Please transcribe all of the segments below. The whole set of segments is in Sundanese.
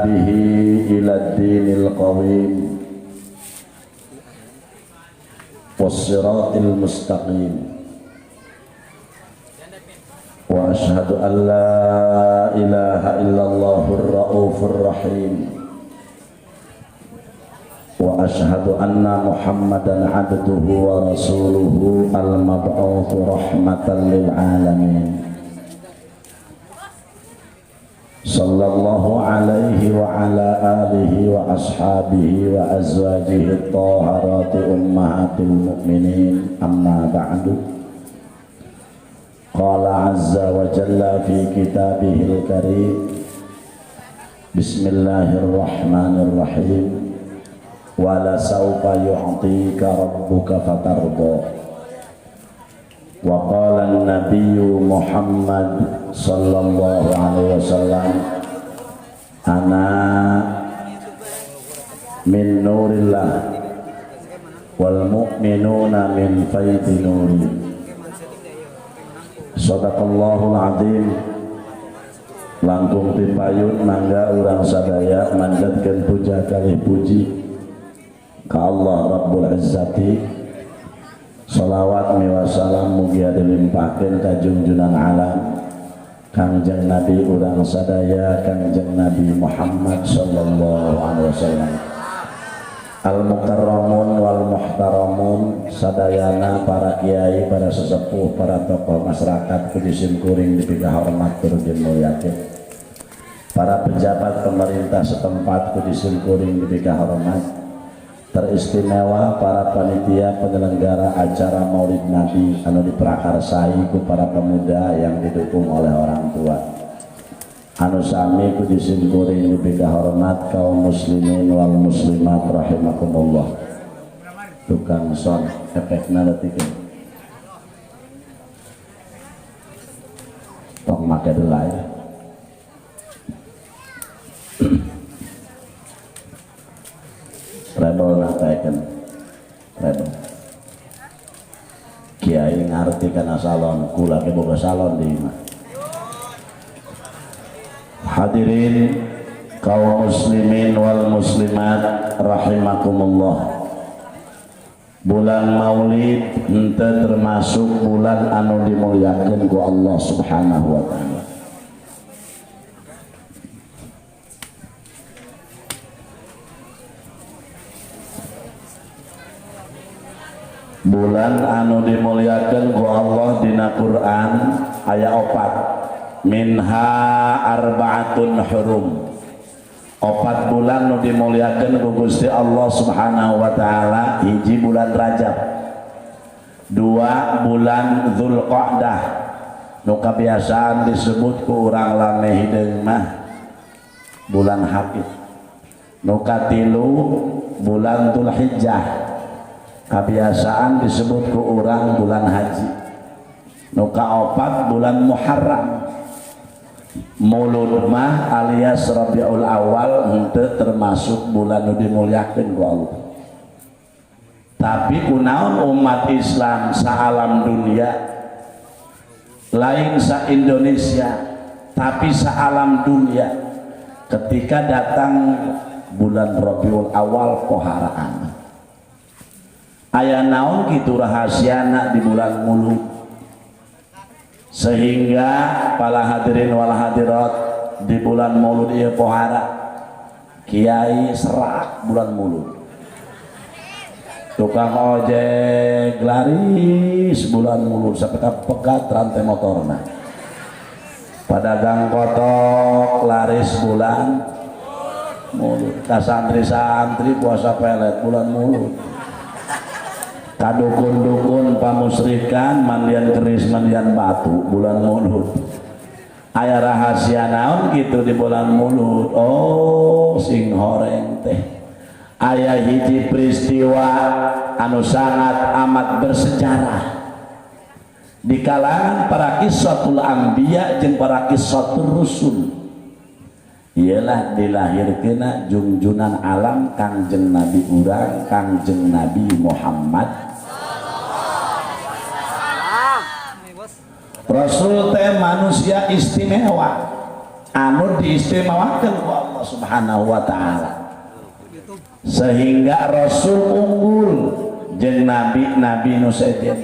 به إلى الدين القويم والصراط المستقيم وأشهد أن لا إله إلا الله الرؤوف الرحيم وأشهد أن محمدا عبده ورسوله المبعوث رحمة للعالمين صلى الله عليه وعلى آله وأصحابه وأزواجه الطاهرات أمهات المؤمنين. أما بعد، قال عز وجل في كتابه الكريم: بسم الله الرحمن الرحيم، ولسوف يعطيك ربك فترضى. وقال النبي محمد صلى الله عليه وسلم: أنا من نور الله والمؤمنون من فيض نوري. صدق الله العظيم. Langkung tipayun, mangga urang sadaya manjatkeun puja kalih puji ka Allah Rabbul Izzati. Salawat miwah salam mugia dilimpahkeun ka junjunan alam, Kangjeng Nabi urang sadaya, Kangjeng Nabi Muhammad sallallahu alaihi wasallam. Al mukarramun wal muhtaramun sadayana, para kiai, para sesepuh, para tokoh masyarakat ku kuring dipikahormat tur dimuliakeun, para pejabat pemerintah setempat ku kuring dipikahormat, teristimewa para panitia penyelenggara acara Maulid Nabi anu diprakarsai ku para pemuda yang didukung oleh orang tua, anu sami ku disimkuring dipikahormat, kaum muslimin wal muslimat rahimakumullah. Tukang sound efekna leutik, tong make delay. Treble na, treble. Kiai ngarti kana salon, kula ke boga salon di imah. Hadirin kaum muslimin wal muslimat rahimakumullah. Bulan Maulid henteu termasuk bulan anu dimuliakeun ku Allah Subhanahu wa taala. Bulan anu dimuliakeun ku Allah dina Quran aya opat. Minha arba'atun hurum. Opat bulan nu dimuliakeun ku Gusti Allah Subhanahu wa taala: hiji, bulan Rajab, dua, bulan Dzulqa'dah nu kabiasaan disebut ku urang lame hideung mah bulan Hafid, nu katilu bulan Dzulhijjah, kabiasaan disebut ku urang bulan haji, nu kaopat bulan Muharram. Mulud mah alias Rabiul Awal henteu termasuk bulan nu dimuliakeun ku Allah. Tapi kunaon umat Islam saalam dunia, lain sa Indonesia tapi saalam dunia, ketika datang bulan Rabiul Awal poharaan? Aya naon kitu rahasiana di bulan Mulud sehingga para hadirin wal hadirat di bulan Maulud ieu pohara? Kiai serak bulan Mulud, tukang ojek laris bulan Mulud sampai pegat rantai motorna, pedagang kotok laris bulan Mulud, ka santri-santri puasa pelet bulan Mulud, kadukun-dukun pamusrikan mandian keris, mandian batu bulan Mulud. Aya rahasia naon gitu di bulan Mulud? Oh, sing horeng teh aya hiji peristiwa anu sangat amat bersejarah di kalangan para kissatul anbiya jeung para kissatul rusul, ialah dilahirkeuna jungjunan alam, Kangjeng Nabi urang, Kangjeng Nabi Muhammad. Rasul teh manusia istimewa anu diistimewakan ku Allah. Allah Subhanahu wa taala, sehingga Rasul unggul jeung nabi-nabi nu sejen.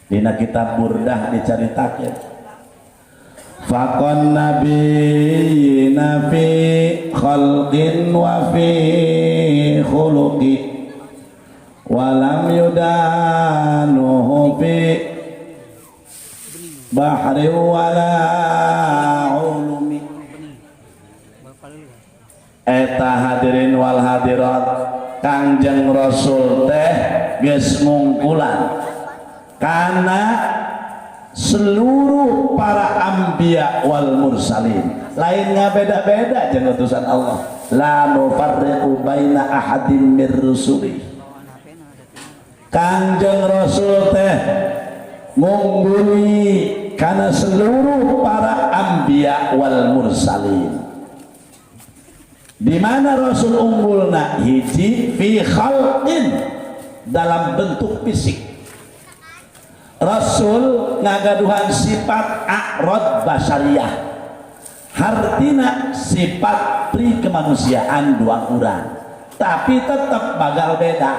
Dina kitab Burdah dicaritakeun, faqan nabiyina fi khalqin wa fi khuluqi walam yudanuhu fi bahri wala ulumi. Eta hadirin wal hadirat, Kangjeng Rasul teh geus ngungkulan karena seluruh para anbiya wal mursalin. Lain beda-beda jeung utusan Allah, la nufarriqu baina ahadin mir rusuli. Kangjeng Rasul teh ngungguli karena seluruh para anbiya wal mursalin. Di mana Rasul unggulna? Hiji, fi khalqin, dalam bentuk fisik. Rasul ngagaduhan sifat a'rad basyariah, hartina sifat pri kemanusiaan dua urang, tapi tetap bagal beda.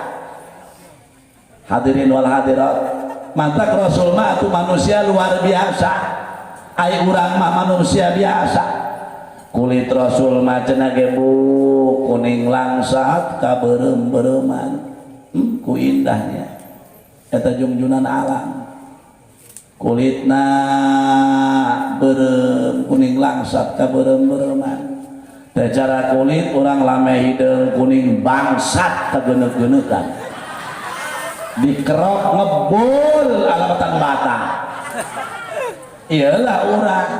Hadirin wal hadirat, mantak Rasul mah atuh manusia luar biasa, ai urang mah manusia biasa. Kulit Rasul mah cenah ge, Bu, kuning langsat kaberem-bereman. Ku indahnya eta jungjunan alam, kulitna berem kuning langsat kaberem-bereman. Teh cara kulit urang lame hideung kuning bangsat kageneuk-geneukan, dikerok ngebul alamatan bata. Iyalah urang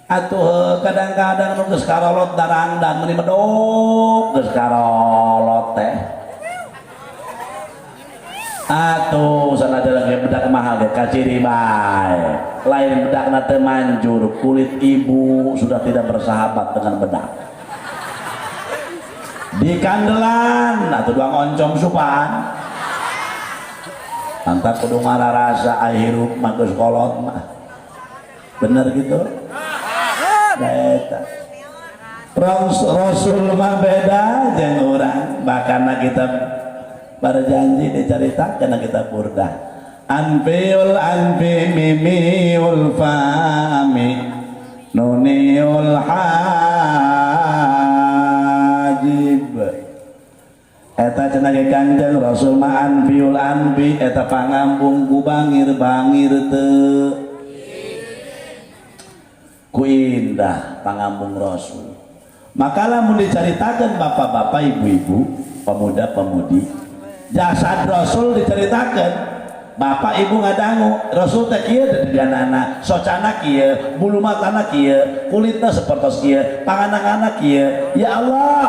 atuh kadang-kadang nu geus karolot darangdan meuni medok geus karolot teh. Atuh sanajan lagi bedak mahal ge kaciri bae, lain bedakna teu manjur, kulit ibu sudah tidak bersahabat dengan bedak. Di kandelan atuh doang oncom supan. Mantap, kudu ngararasa ai hirup mah geus kolot mah. Bener gitu. Nah, eta. Rasul mah beda jeung urang, bahkan kita berjanji diceritakan kita Burdah, anfiul anfi mimiul fami nuniul hajib. Eta cenah ge Kangjeng Rasul mah anfiul anfi, eta pangambung ku bangir bangir teu ku indah pangambung Rasul. Maka lamun diceritakan, bapak-bapak, ibu-ibu, pemuda-pemudi, jasad Rasul diceritakan, bapak ibu ngadangu Rasul teh kieu dedeganana, socana kieu, bulu matana kieu, kulitna sepertos kieu, panganangana kieu. Ya Allah,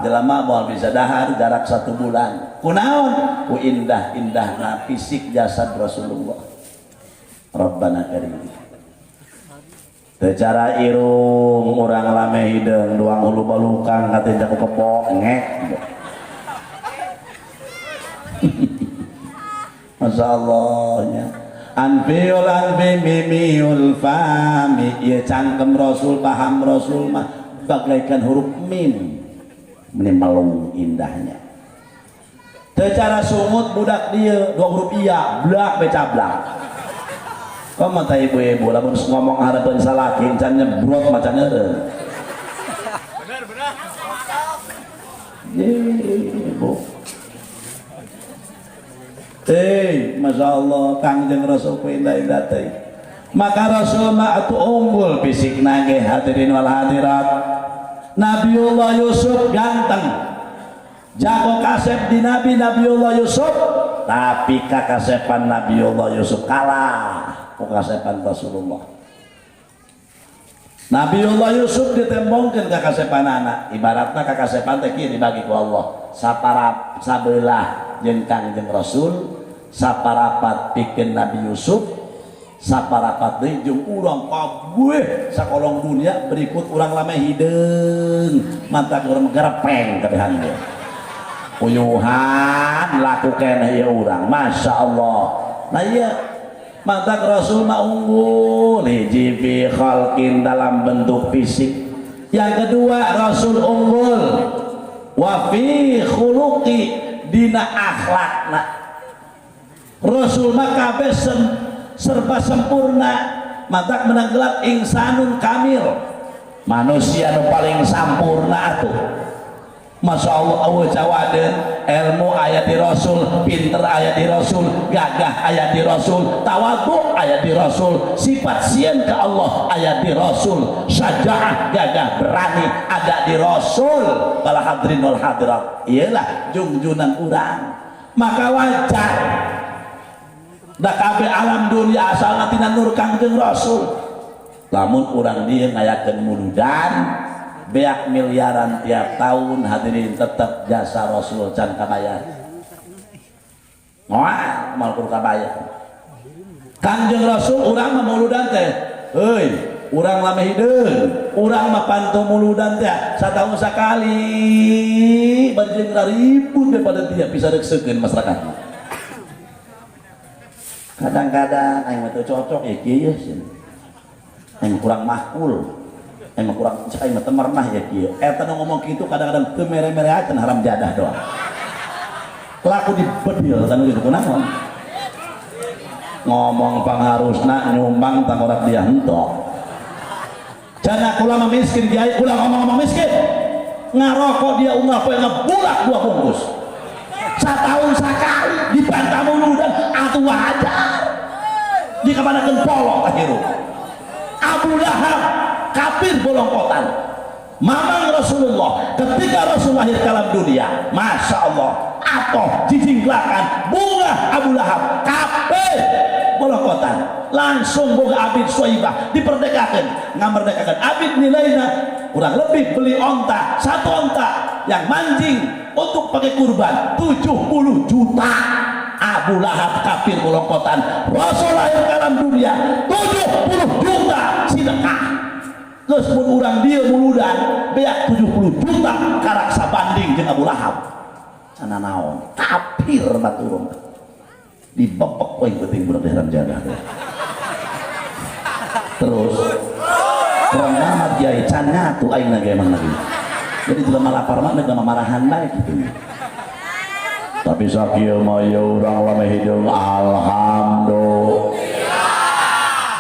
jelema moal bisa dahar jarak satu bulan. Kunaon? Ku indah-indahna fisik jasad Rasulullah. Rabbana karim. Secara irung urang lame hideung duang hulu balukang katinjak ku kebo ngek. Masya Allah nya. Anfiul anfi mimiul fami, ieu cangkem Rasul, paham Rasul mah bagaikan huruf mim, meni melung indahnya. Secara sungut budak dia dua huruf iya blak becablak. Kok mata ibu-ibu lamun ngomong harapan salaki can nyebrot macan eureun. Benar, benar. Ibu. Eh, Masya Allah, Kangjeng Rasul ku indah-indah teh. Maka Rasul mah atuh unggul fisik ge, hadirin wal hadirat. Nabiullah Yusuf ganteng. Jago kasep di Nabi Nabiullah Yusuf, tapi kakasepan Nabiullah Yusuf kalah ku kasepan Rasulullah. Nabiullah Yusuf ditembongkeun kakasepanana, ibaratna kakasepan teh kieu dibagi ku Allah. Saparap sabelah jeung Kangjeng Rasul, saparapat pikeun Nabi Yusuf, saparapat deui jeung urang kabeh sakolong dunia berikut urang lame hideung, mantak urang gerepeng kabehan ge. Uyuhan laku keneh ieu urang, Masya Allah. Nah iya, mantak Rasul mah unggul hiji fi khalqin, dalam bentuk fisik. Yang kedua, Rasul unggul wa fi khuluqi, dina akhlakna. Rasul mah kabeh serba sempurna, matak menang gelar insanun kamil, manusia nu paling sampurna atuh. Masya Allah, Allah cawadeun, ilmu aya di Rasul, pinter aya di Rasul, gagah aya di Rasul, tawadhu aya di Rasul, sifat sieun ka Allah aya di Rasul, syaja'ah gagah berani ada di Rasul. Bala hadirin wal hadirat, iyalah jungjunan urang, maka wajar da kabeh alam dunia asalna tina nur Kangjeng Rasul. Lamun urang dieu ngayakeun muludan beak miliaran tiap tahun, hadirin, tetap jasa Rasul can kabayar. Moal moal kudu kabayar Kangjeng Rasul. Urang mah muludan teh, heuy, urang lame hideung, urang mah pantu muludan teh satahun sakali, bari jeung ribut daripada dia bisa reuksekeun masyarakat. Kadang-kadang aing mah teu cocok ya kieu ya, aing kurang makul, aing mah kurang, aing mah teu mah ya kieu. Eta nu ngomong kitu kadang-kadang teu mere-mere acan, haram jadah doang laku dibedil kan gitu. Kunaon ngomong pangharusna nyumbang tangkorak dia hentok cenah, kula mah miskin kiai, kula ngomong-ngomong miskin, ngarokok dia unggal poe ngebulak dua bungkus, setahun sekali dibantah mulu dan atuh wajar dikamanakeun polong hirup. Abu Lahab kafir bolongkotan, mamang Rasulullah. Ketika Rasul lahir ke dalam dunia, Masya Allah, atau jijingklakan bunga Abu Lahab kafir bolongkotan, langsung boga abid Suwaibah diperdekakan, ngamerdekakan abid nilainya kurang lebih beli onta, satu onta yang mancing untuk pakai kurban 70 juta. Abu Lahab kafir bolongkotan, Rasul lahir ke dalam dunia 70 juta sedekah. Terus mun urang dieu muludan beak 70 juta karak sabanding jeung Abu Lahab sana naon, kafir baturun dibebek we penting budak haram jadah. Terus kurang amat kiai can nyatu aing lagi emang lagi jadi jelema lapar mah jelema marahan bae gitu. Tapi sakieu mah ye urang lame hideung, alhamdulillah,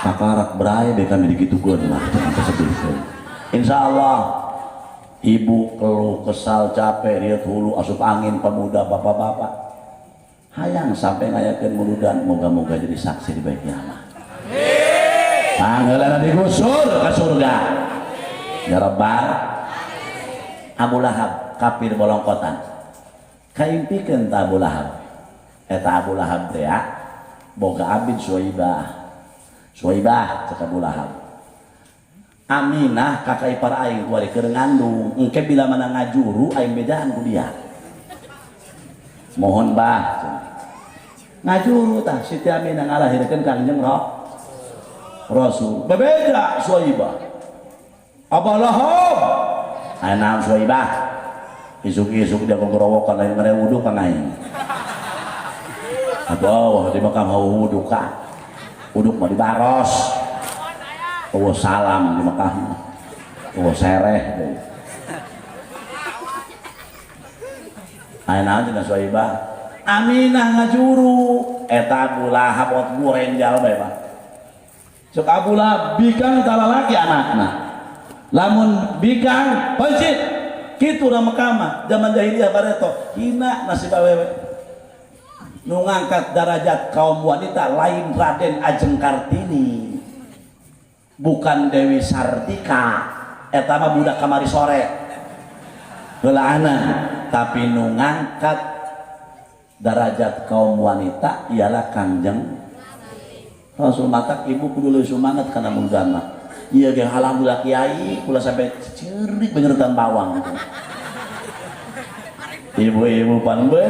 kakarak berai deh kami dikitukeun lah, jangan kesedihkeun. Insyaallah ibu keluh kesal capek rieu hulu asup angin, pemuda, bapak-bapak hayang sampai ngayakeun muludan, moga-moga jadi saksi di baik kiamat. Pangheulana digusur ke surga ya rabbal. Abu Lahab kafir bolongkotan kaimpikeun ta Abu Lahab. Eta Abu Lahab teh ya boga abid Suwaibah. Suwaibah, cek Abu Lahab, Aminah kakak ipar aing kuari keur ngandung, engke bila mana ngajuru aing bejaan ku dia, mohon bah. Ngajuru tah Siti Aminah, ngalahirkeun Kangjeng Rasul. Berbeda Suwaibah, Abu Lahab, aya naon Suwaibah, isuk-isuk dia gorowokan lain mere wudu kang aing. Aduh, di Mekah mau wudu ka uduk mah dibaros. Oh, salam di Mekah. Oh, sereh. Aya naon cenah Suwaibah? Aminah ngajuru. Eta Abu Lahab ot gorenjal bae, Pak. Cek Abu Lahab, bikang talalaki anakna. Lamun bikang pencit kitu da Mekah mah zaman jahiliyah bareto hina nasib awewe. Nu ngangkat darajat kaum wanita lain Raden Ajeng Kartini, bukan Dewi Sartika, eta mah budak kamari sore heulaana, tapi nu ngangkat darajat kaum wanita ialah Kangjeng Rasul. Matak ibu kudu leuwih semangat kana mah. Iya ge alhamdulillah kiai, kula sampai ceurik benyeretan bawang. Ibu-ibu pan we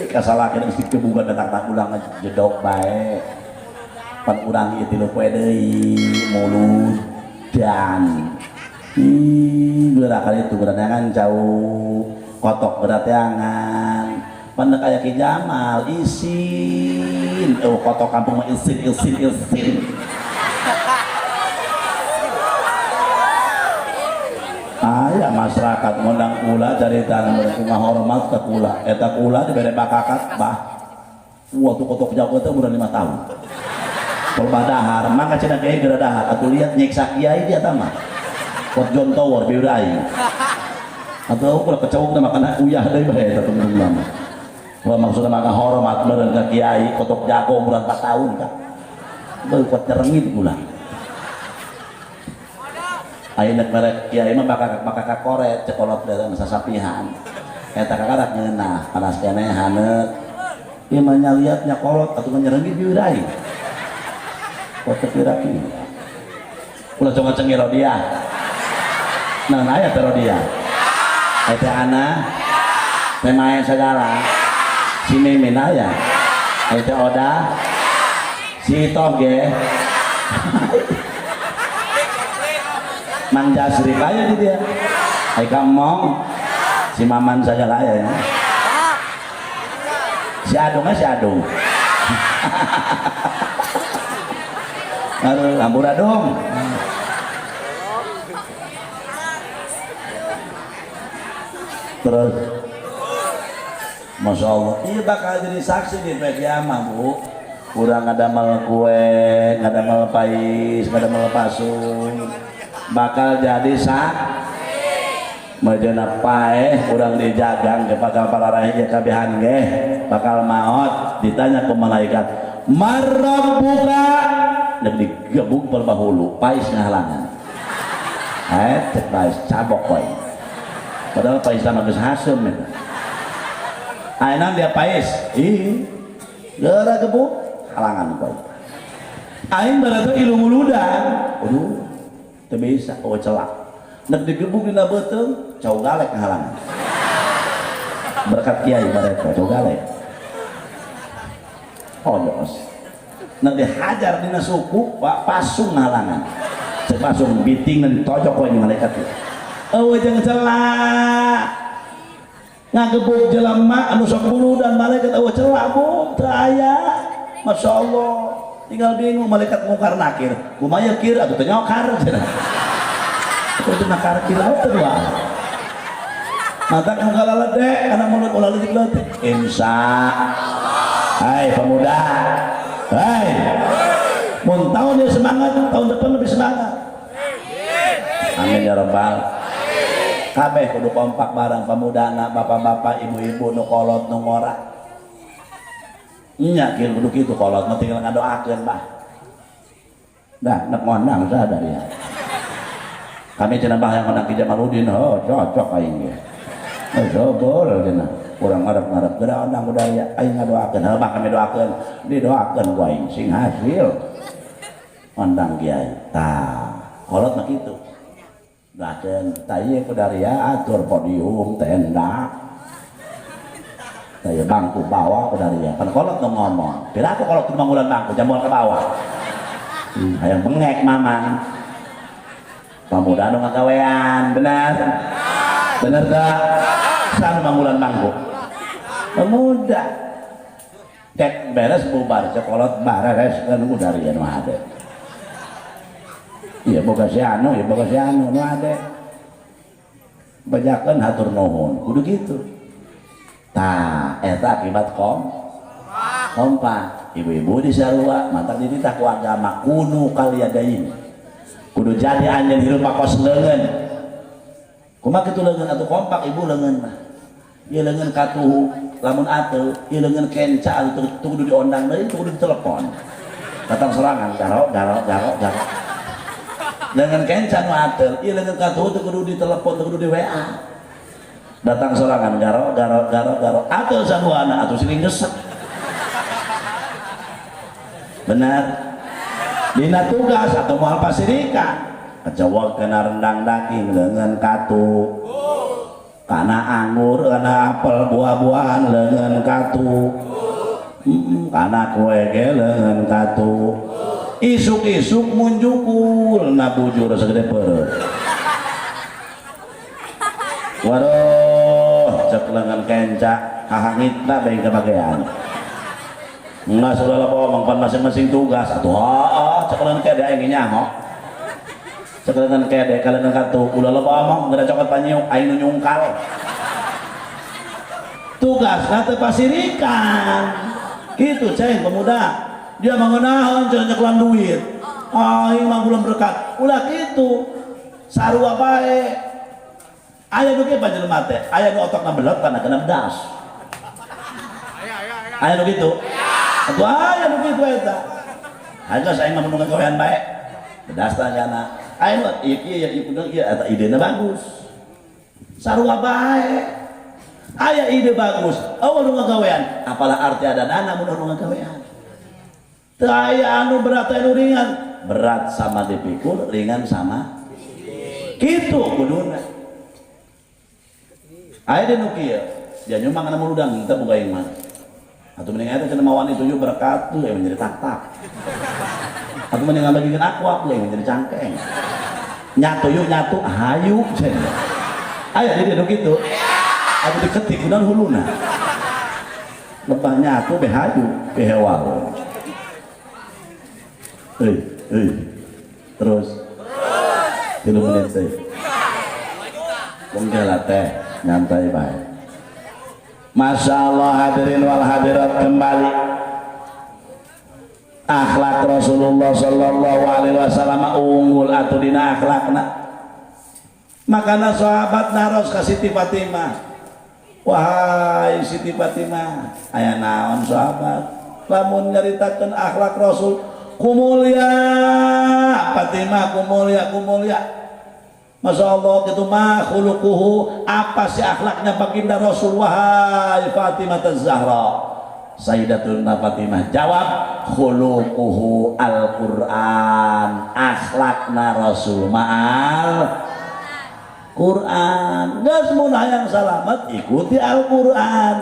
kasalakeun geus dikebugan datang tak ulang jedok bae. Pan urang ieu tilu poe deui mulud dan ih geura kali itu geura jauh kotok geura teangan pan aya Ki Jamal isin, oh kotok kampung mah isin isin isin. Aya masyarakat ngundang kula carita mereka ngahormat ke kula. Eta kula dibere bakakat bah. Waktu kotok jago teh umur 5 tahun. Kalau dahar, mangga cenah kiai geura dahar. Atuh lihat nyiksa kiai dia mah. Kot John Tower bieu aing. Atau kula kecewuk na makan uyah deui bae eta tungtung mah. Wah maksudna maka hormat meureun ka kiai kotok jago umur 4 tahun ka. Beuh kuat nyerengit kula. Ayeuna mere kiai mah bakal koret cekolot datang sasapihan. Eta kakarak ngeunah panas keneh haneut. Ieu mah nyaliat nya kolot atuh nyerengit bieu aing. Kotok kira-kira. Ulah coba cengir dia. Nah, aya teh dia. Eta ana teh main segala. Si Mimin aya. Eta Oda. Si Itoh ge. Mang Jasri aya di dia. Ai kamong si Maman segala aya ya. Si Adung si Adung. Aduh, ampura dong. Terus, Masya Allah, iya bakal jadi saksi di kiamat bu. Kurang ada mal kue, nggak ada mal pais, nggak ada mal pasung, bakal jadi sak. Majana paeh, kurang dijagang ke bakal para rakyat kabehan ge, bakal maot. Ditanya ke malaikat, marabbuka. Nek digebuk perbahulu pais ngahalangan. Cek pais cabok koy. Padahal pais sama geus hasem eta. Ayeuna dia pais, ih. Geura gebuk halangan koy. Aing barata ilung uludan. Aduh, teu bisa eueuh celak. Nek digebuk dina beuteung, cau galek ngahalangan. Berkat kiai bareta cau galek. Oh, jos. Nek dihajar dina suku, Pak pasung halangan. Cek pasung biting dan ditojok kowe malaikat. Eueuh jeung celak. Ngagebuk jelema anu sok buludan malaikat eueuh celak bu, teu aya. Masya Allah. Tinggal bingung malaikat mungkar nakir. Kumaha kir atuh teu nyokar cenah. Atuh teu nakar kir teu dua. Mata muka lalede kana mulut ulah leutik-leutik. Insya. Hai pemuda. Hai, mun tahun dia semangat, tahun depan lebih semangat. Amin ya rabbal. Kabeh kudu kompak bareng pemudana, bapak-bapak, ibu-ibu nu kolot nu ngora. Nya kieu kudu kitu kolot mah tinggal ngadoakeun bah. Dah nek ngondang sadar ya. Kami cenah bah yang ngondang Ki Jamaludin, oh cocok aing ge. Oh sobol cenah. Urang ngarep-ngarep geura ondang budaya aing ngadoakeun, heuh bah kami doakeun, didoakeun ku aing sing hasil. Ondang kiai. Tah, kolot mah kitu. Doakeun, tah ieu kudaria atur podium, tenda. Tah ieu bangku bawah kudaria. Pan kolot nu ngomong. Pira aku kolot kudu manggulan bangku jamuan ke bawah. Hayang bengek mamang. Pamuda nu ngagawean, benar? Bener tak? Sana manggulan bangku. Pemuda cek beres bubar sekolot bareres kan udah nu ade. Iya boga si anu, iya boga si anu nu ade. Bajakeun hatur nuhun, kudu gitu. Tah, eta akibat kompak. Ibu-ibu di sarua mantak dititah ku agama kunu kaliadain. Kudu jadi anjeun hirup kos leungeun. Kumaha kitu leungeun atuh kompak ibu leungeun mah. Ieu leungeun katuhu lamun ateu, ieu leungeun kenca atuh kudu diondang deui, kudu ditelepon. Datang serangan garo garo garo garo. Leungeun kenca nu ateu, ieu leungeun katuhu teu kudu ditelepon, teu kudu di WA. Datang serangan garo garo garo garo. Ateu saduana atuh siling gesek. Benar. Dina tugas atau moal pasirikan. Kejawab kena rendang daging leungeun katu. Kana anggur, kana apel, buah-buahan leungeun katu. Kana kue ge leungeun katu. Isuk-isuk munjukul na bujur segede perut. Waduh, cek leungeun kenca hahangitna bae kebagean. Nggak saudara bawa mangpan masing-masing tugas atuh heuh cek leungeun kenca aing nyaho. Ceklengan kede kaleungeun kartu ulah loba omong geura cokot panyiuk aing nu nyungkal. Tugasna teu pasirikan. Kitu ceng pemuda. Dia mengenahan cenah nyekelan duit. Aing mah bulan berkat. Ulah kitu. Sarua bae. Aya nu kieu panjelema teh, aya nu otokna belet kana kena bedas. Aya nu kitu. Atuh aya nu kitu eta. Haja aing mah nu gawean bae. Bedas tah kana. Aya nu ieu kieu ya ieu kudu ieu eta idena bagus. Sarua bae. Aya ide bagus, eueuh nu ngagawean. Apalah arti ada dana mun nu ngagawean. Teu aya anu berat anu ringan. Berat sama dipikul, ringan sama kitu kuduna. Aya deui nu kieu, dia nyumbang kana muludang teu boga aing mah. Atuh mending eta cenah mawan itu yuk berkat tuh menjadi tak-tak. Atuh mending ngabagikeun aqua tuh menjadi cangkeng. Nyatu yuk nyatu hayu cenah. Aya deui nu kitu. Atuh diketik kunaon huluna. Lebah nyatu be hayu be hewal. Euy, euy. Terus. 3 menit teh. Mungkin teh nyantai bae. Masya Allah hadirin wal hadirat kembali akhlak Rasulullah sallallahu alaihi wasallam unggul atuh dina akhlakna. Makana sahabat naros ka Siti Fatimah, wahai Siti Fatimah, aya naon sahabat lamun nyaritakeun akhlak Rasul kumulya Fatimah kumulya kumulya. Masya Allah itu ma khuluquhu, apa sih akhlaknya baginda Rasul wahai Fatimah Az-Zahra? Sayyidatuna Fatimah jawab khuluquhu Al-Quran, akhlakna Rasul ma'al Quran. Geus mun hayang salamet ikuti Al-Quran.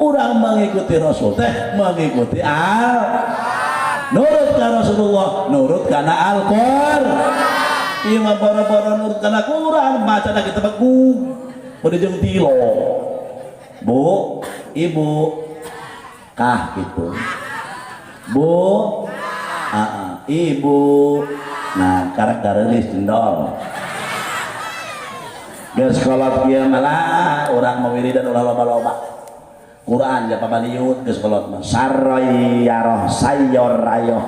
Urang mengikuti Rasul teh mengikuti Al, nurut ka Rasulullah, nurut kana Al-Quran. Ieu mah boro-boro nurut kana Quran, maca kita beku bade jeung tilo. Bu, ibu kah gitu. Bu, ibu. Nah, karak dareulis jendol. Geus kolot kieu malah urang mah wiridan ulah loba-loba. Quran ja pabaliut geus kolot mah. Saroy yaroh sayor ayo.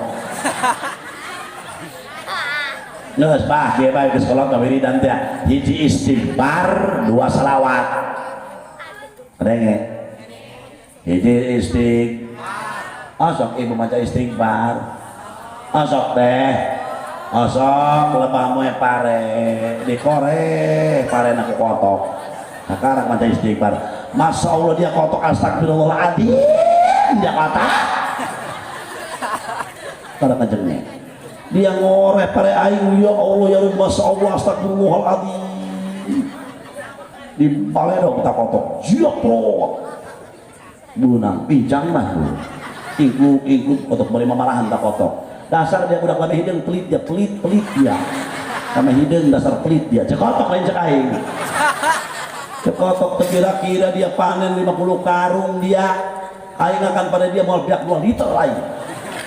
Geus bah kieu bae geus kolot mah wiridan teh. Hiji istighfar, dua selawat. Renge. Hiji istighfar. Osok ibu maca istighfar. Osok teh. Osok lebah moe pare dikore pare nak kotok. Sekarang maca istighfar. Masya Allah dia kotok astagfirullahaladzim dia kata. Para kanjengnya. Dia ngoreh pare aing ya Allah ya Rabb Masya Allah astagfirullahaladzim. Di baledog tak kotok. Jiaprot. Bunang pincang mah bu. Ingkluk kotok bari mamarahan tak kotok. Dasar dia budak lame hideung pelit dia, pelit pelit dia. Lame hideung dasar pelit dia. Cekotok lain cek aing. Cekotok kira-kira dia panen 50 karung dia. Aing akan pada dia mau biak 2 liter aing.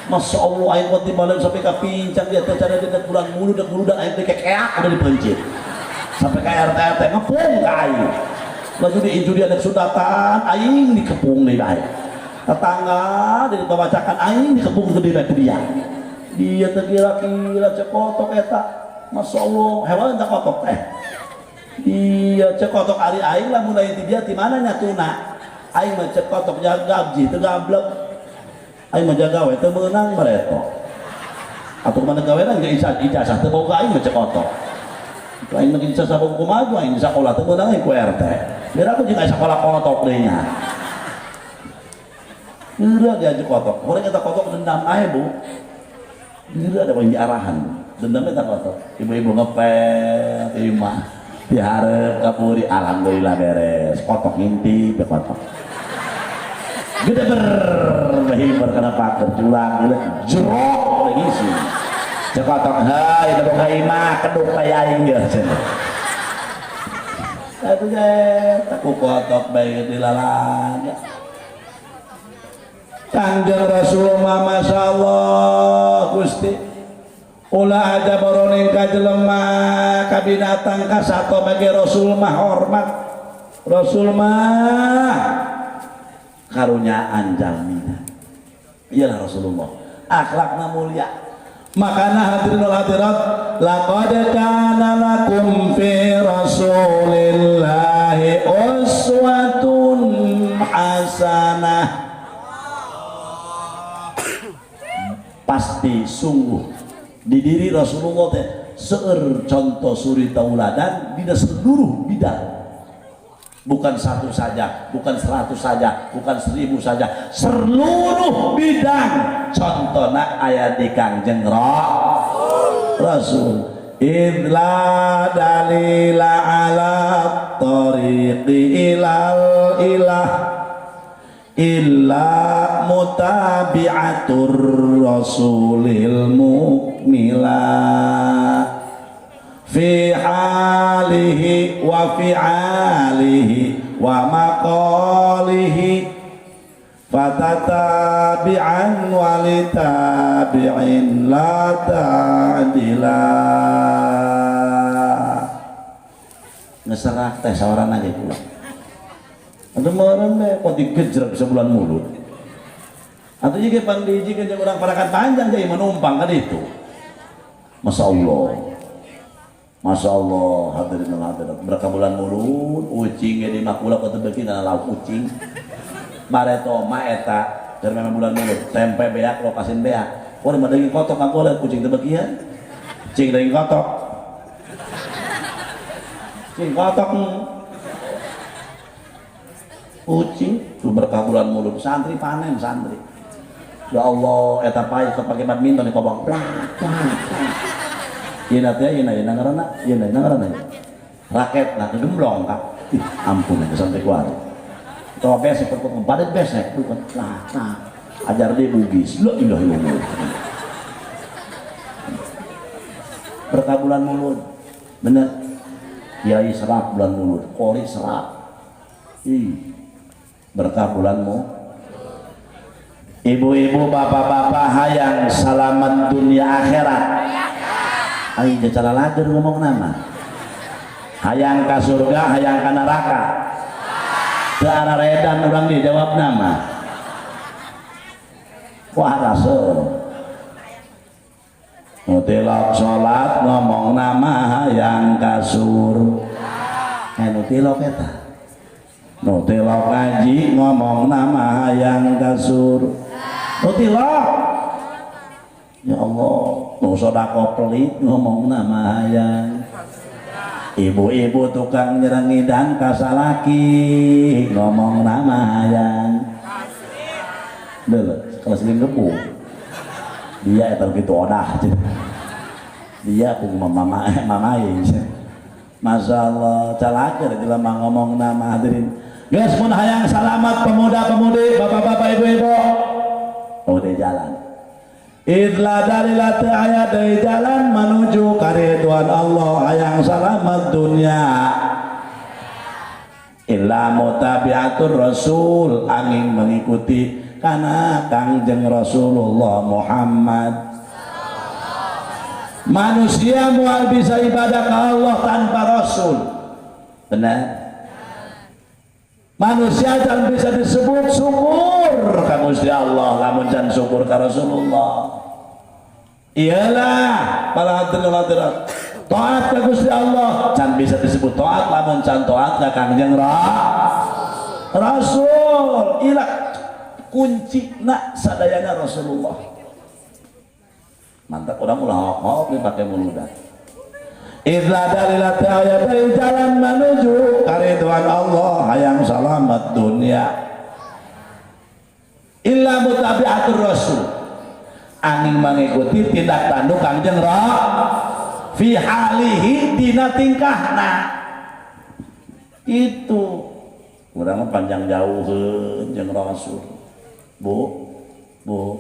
Masya Allah aing buat dibalik sampai ke pincang dia cara dia bulan mulu dek mulu dan aing teh kekeak udah dipencit. Sampai ke RT RT ngepung ke aing. Laju diinju dia dek sundatan aing dikepung deui bae. Tetangga dari babacakan aing dikepung gede bae ku dia. Dia terkira-kira cekotok eta. Masya Allah hewan cekotok teh. Dia cekotok ari aing lamun lain ti dia ti mana nyatuna. Aing mah cekotok jaga gaji teu gablek. Aing mah jaga we teu meunang bareto. Atuh kumaha gawean ge ijazah teu boga aing mah cekotok. Aing mah ijazah boga kumaha aing sakola teu meunang aing ku RT. Biar aku jeung sakola kotok deui nya. Geura dia cekotok. Urang eta kotok dendam ae bu. Geura ada yang diarahan. Dendamnya tak kotok. Ibu-ibu ngepel imah dihareup kapuri alhamdulillah beres. Kotok ngintip ya kotok. Gede ber kena paker curang gila jerok lagi sih. Cekotok hai teu boga imah keduk bae aing geus cenah. Atuh ge ku kotok bae dilalaga. Kanjeng Rasulullah Masya Allah Gusti. Ulah aja boroning ka jelema ka binatang ka sato bagi Rasul mah hormat. Rasul mah karunyaan jalmina. Iyalah Rasulullah. Akhlakna mulia. Makana hadirin wal hadirat, laqad kana lakum fi rasulillahi uswatun hasanah. Pasti sungguh di diri Rasulullah teh seueur contoh suri tauladan di seluruh bidang. Bukan satu saja, bukan 100 saja, bukan 1000 saja, seluruh bidang contohna aya di Kangjeng Rasul. Idla dalila ala tariqi ilal ilah illa mutabi'atur rasulil mukmila fi halihi wa fi'alihi wa maqalihi fatatabi'an walitabi'in la ta'dila. Ngeserak teh sawarana ge kula. Atuh meureun teh kok digejrek sebulan mulut. Atuh ieu ge pan dihijikeun jeung urang parakan panjang jadi menumpang kan itu. Masya Allah. Masya Allah, hadirin wal hadirat. Berapa bulan mulut, ucing ge di makula kok teu beuki na lauk ucing. Bareto mah eta keur memang bulan mulut, tempe beak lokasin beak. Wah, mah daging kotok aku lihat kucing teu beukian. Cing daging kotok. Cing kotok. Kucing tuh berkah bulan mulut, santri panen santri. Ya Allah, eta pae pakai badminton di kobong. Plak plak. Ieu teh ieu ieu ngaranna, ieu ngaranna. Raket lah kegemblong kak. Ih, ampun itu sampai keluar. Tawa besek perpotong padat besek bukan lah lah. Ajar dia bugis. La ilaha illallah. Berkah bulan mulut. Bener. Kiai serak bulan mulut, kori serak. Ih. Berkah bulanmu. Ibu-ibu, bapak-bapak hayang selamat dunia akhirat. Ayo cara lager ngomong nama. Hayang ka surga, hayang ka neraka. Teu araredan urang dijawab nama. Wah rasa. Nu tilok salat ngomong nama hayang ka surga. Nu tilok eta. Nu tilok ngaji ngomong nama hayang ka surga. Nu tilok. Ya Allah, nu sedekah pelit ngomong nama hayang. Ibu-ibu tukang nyerengidan ka salaki ngomong nama hayang. Deuleu, kelas seling gebu. Dia eta kitu odah. Dia pun mama mamai. Masya Allah, calaker jelema ngomong nama hadirin. Geus mun hayang salamat pemuda-pemudi, bapak-bapak, ibu-ibu. Oh, di jalan. Idla dalila teu aya deui jalan menuju karidwan Allah hayang salamat dunia. Illa mutabi'atur rasul, angin mengikuti kana Kangjeng Rasulullah Muhammad. Manusia moal bisa ibadah ke Allah tanpa Rasul. Benar? Manusia jangan bisa disebut syukur ka Gusti Allah lamun can syukur ka Rasulullah. Iyalah para hadirin hadirat. Taat ka Gusti Allah can bisa disebut taat lamun can taat ka Kangjeng Rasul. Ilah kunci nak sadayana Rasulullah. Mantap orang ulah hok-hok dipakai muludan. Idza dalila ta'aya dari jalan menuju karidwan Allah hayang selamat dunia. Illa mutabi'atur rasul, angin mengikuti tindak tanduk Kangjeng fi halihi dina tingkahna. Itu urang panjang jauh jeung Rasul. Bu, bu,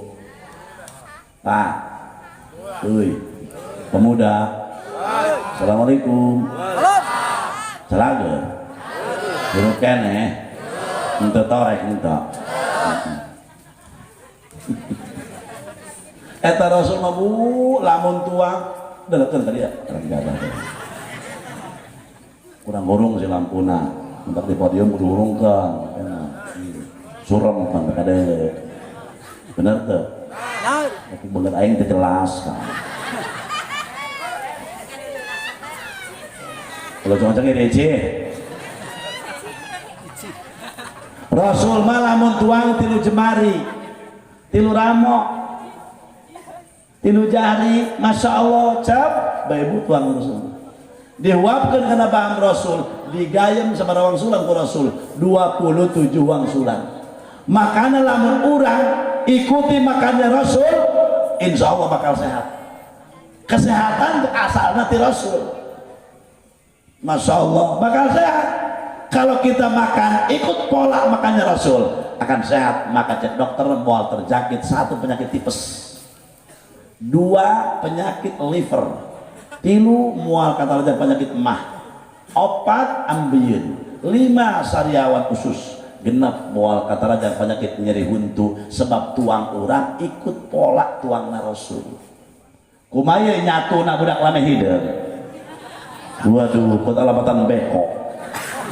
Pak, euy, pemuda. Assalamualaikum. Selager. Guru keneh. Henteu torek henteu. Eta Rasul mah bu lamun tuang delekeun tadi ya kurang jaga. Kurang hurung si lampuna. Mentak di podium kudu hurungkeun. Enak. Surem pan kade. Bener teu? Bener. Tapi bener aing teu jelas kan. Kalau cuma cengir ece. Rasul mah lamun tuang tilu jemari, tilu ramok, tilu jari, masya Allah, cap, bae bu tuang Rasul. Dihuapkeun kana bahan Rasul, digayem sabaraha wangsulan ku Rasul, 27 wangsulan. Makana lamun urang ikuti makannya Rasul, insya Allah bakal sehat. Kesehatan asalna ti Rasul. Masya Allah bakal sehat. Kalau kita makan ikut pola makannya Rasul akan sehat. Maka cek dokter moal terjangkit 1 penyakit tipes, 2 penyakit liver, 3 mual kata raja penyakit mah, 4 ambieun, 5 sariawan usus, 6 mual kata raja penyakit nyeri huntu. Sebab tuang urang ikut pola tuangna Rasul. Kumaha nyatuna budak lame hideung. Waduh, kot alapatan beko.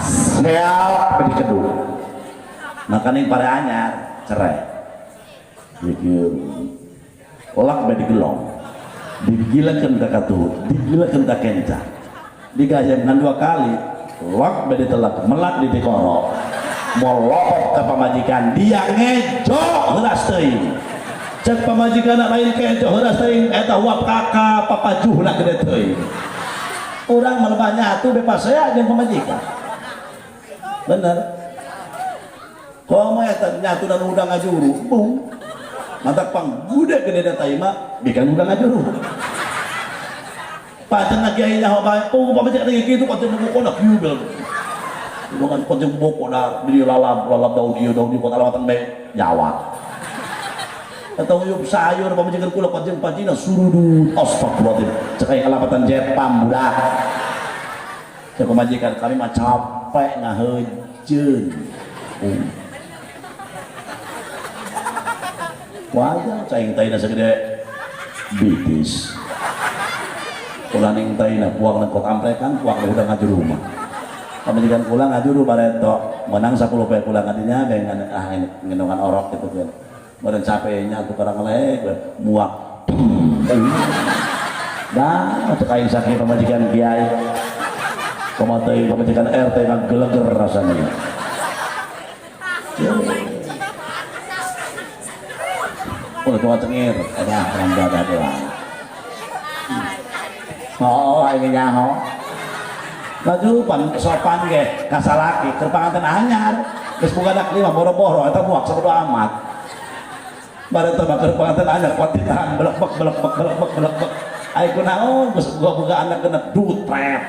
Seal di kedung. Makaning pare anyar cerai. Dikir. Lak be digelong. Digilakeun ka katuhu, digilakeun ka kenca. Digayem ngan 2 kali, lak be ditelak, melak di tikoro. Molokok ka pamajikan, dia ngejo heuras teuing. Cek pamajikan lain kejo heuras teuing, eta huap kakak papajuhna gede teuing. Urang mah nyatu bebas saya jeung pamajikan. Bener. Komo eta nyatu dan udang ngajuru, bung. Mantak pang gude gede da mah bikan udang ngajuru. Pancen kiai nyaho bae, oh pamajikan lagi kitu pancen buku kona kieu bel. Dengan pancen buku da di lalap, lalap daun ieu daun ieu alamatan bae Jawa. Atau yuk sayur pamajikan kula pancen pancina surudut astagfirullahaladzim. Cek aing alamatan Jepang budak. Cek pamajikan kami mah capek ngahejeun. Wajar caing taina segede bitis. Kula ning taina buang nang kot amprekan, buang udah ngaju rumah. Pamajikan kula ngajuru bareto, menang 10 poe kula ngadinya dengan ah ngendongan orok gitu kan. Meureun capeknya tuh karang leh muak. Dah cek aing sakit pamajikan kiai. Kumaha teuing pamajikan RT ngageleger rasanya. Ulah tua cengir, ada rambut ada doang. Oh, ini nyaho. Laju pan sopan ge kasalaki keur panganten anyar. Geus boga anak 5 boro-boro eta muak sabodo amat. Bare teh keur panganten anyar kuat ditahan belek-bek belek-bek belek-bek belek-bek. Ai kunaon geus boga anak genep dutret.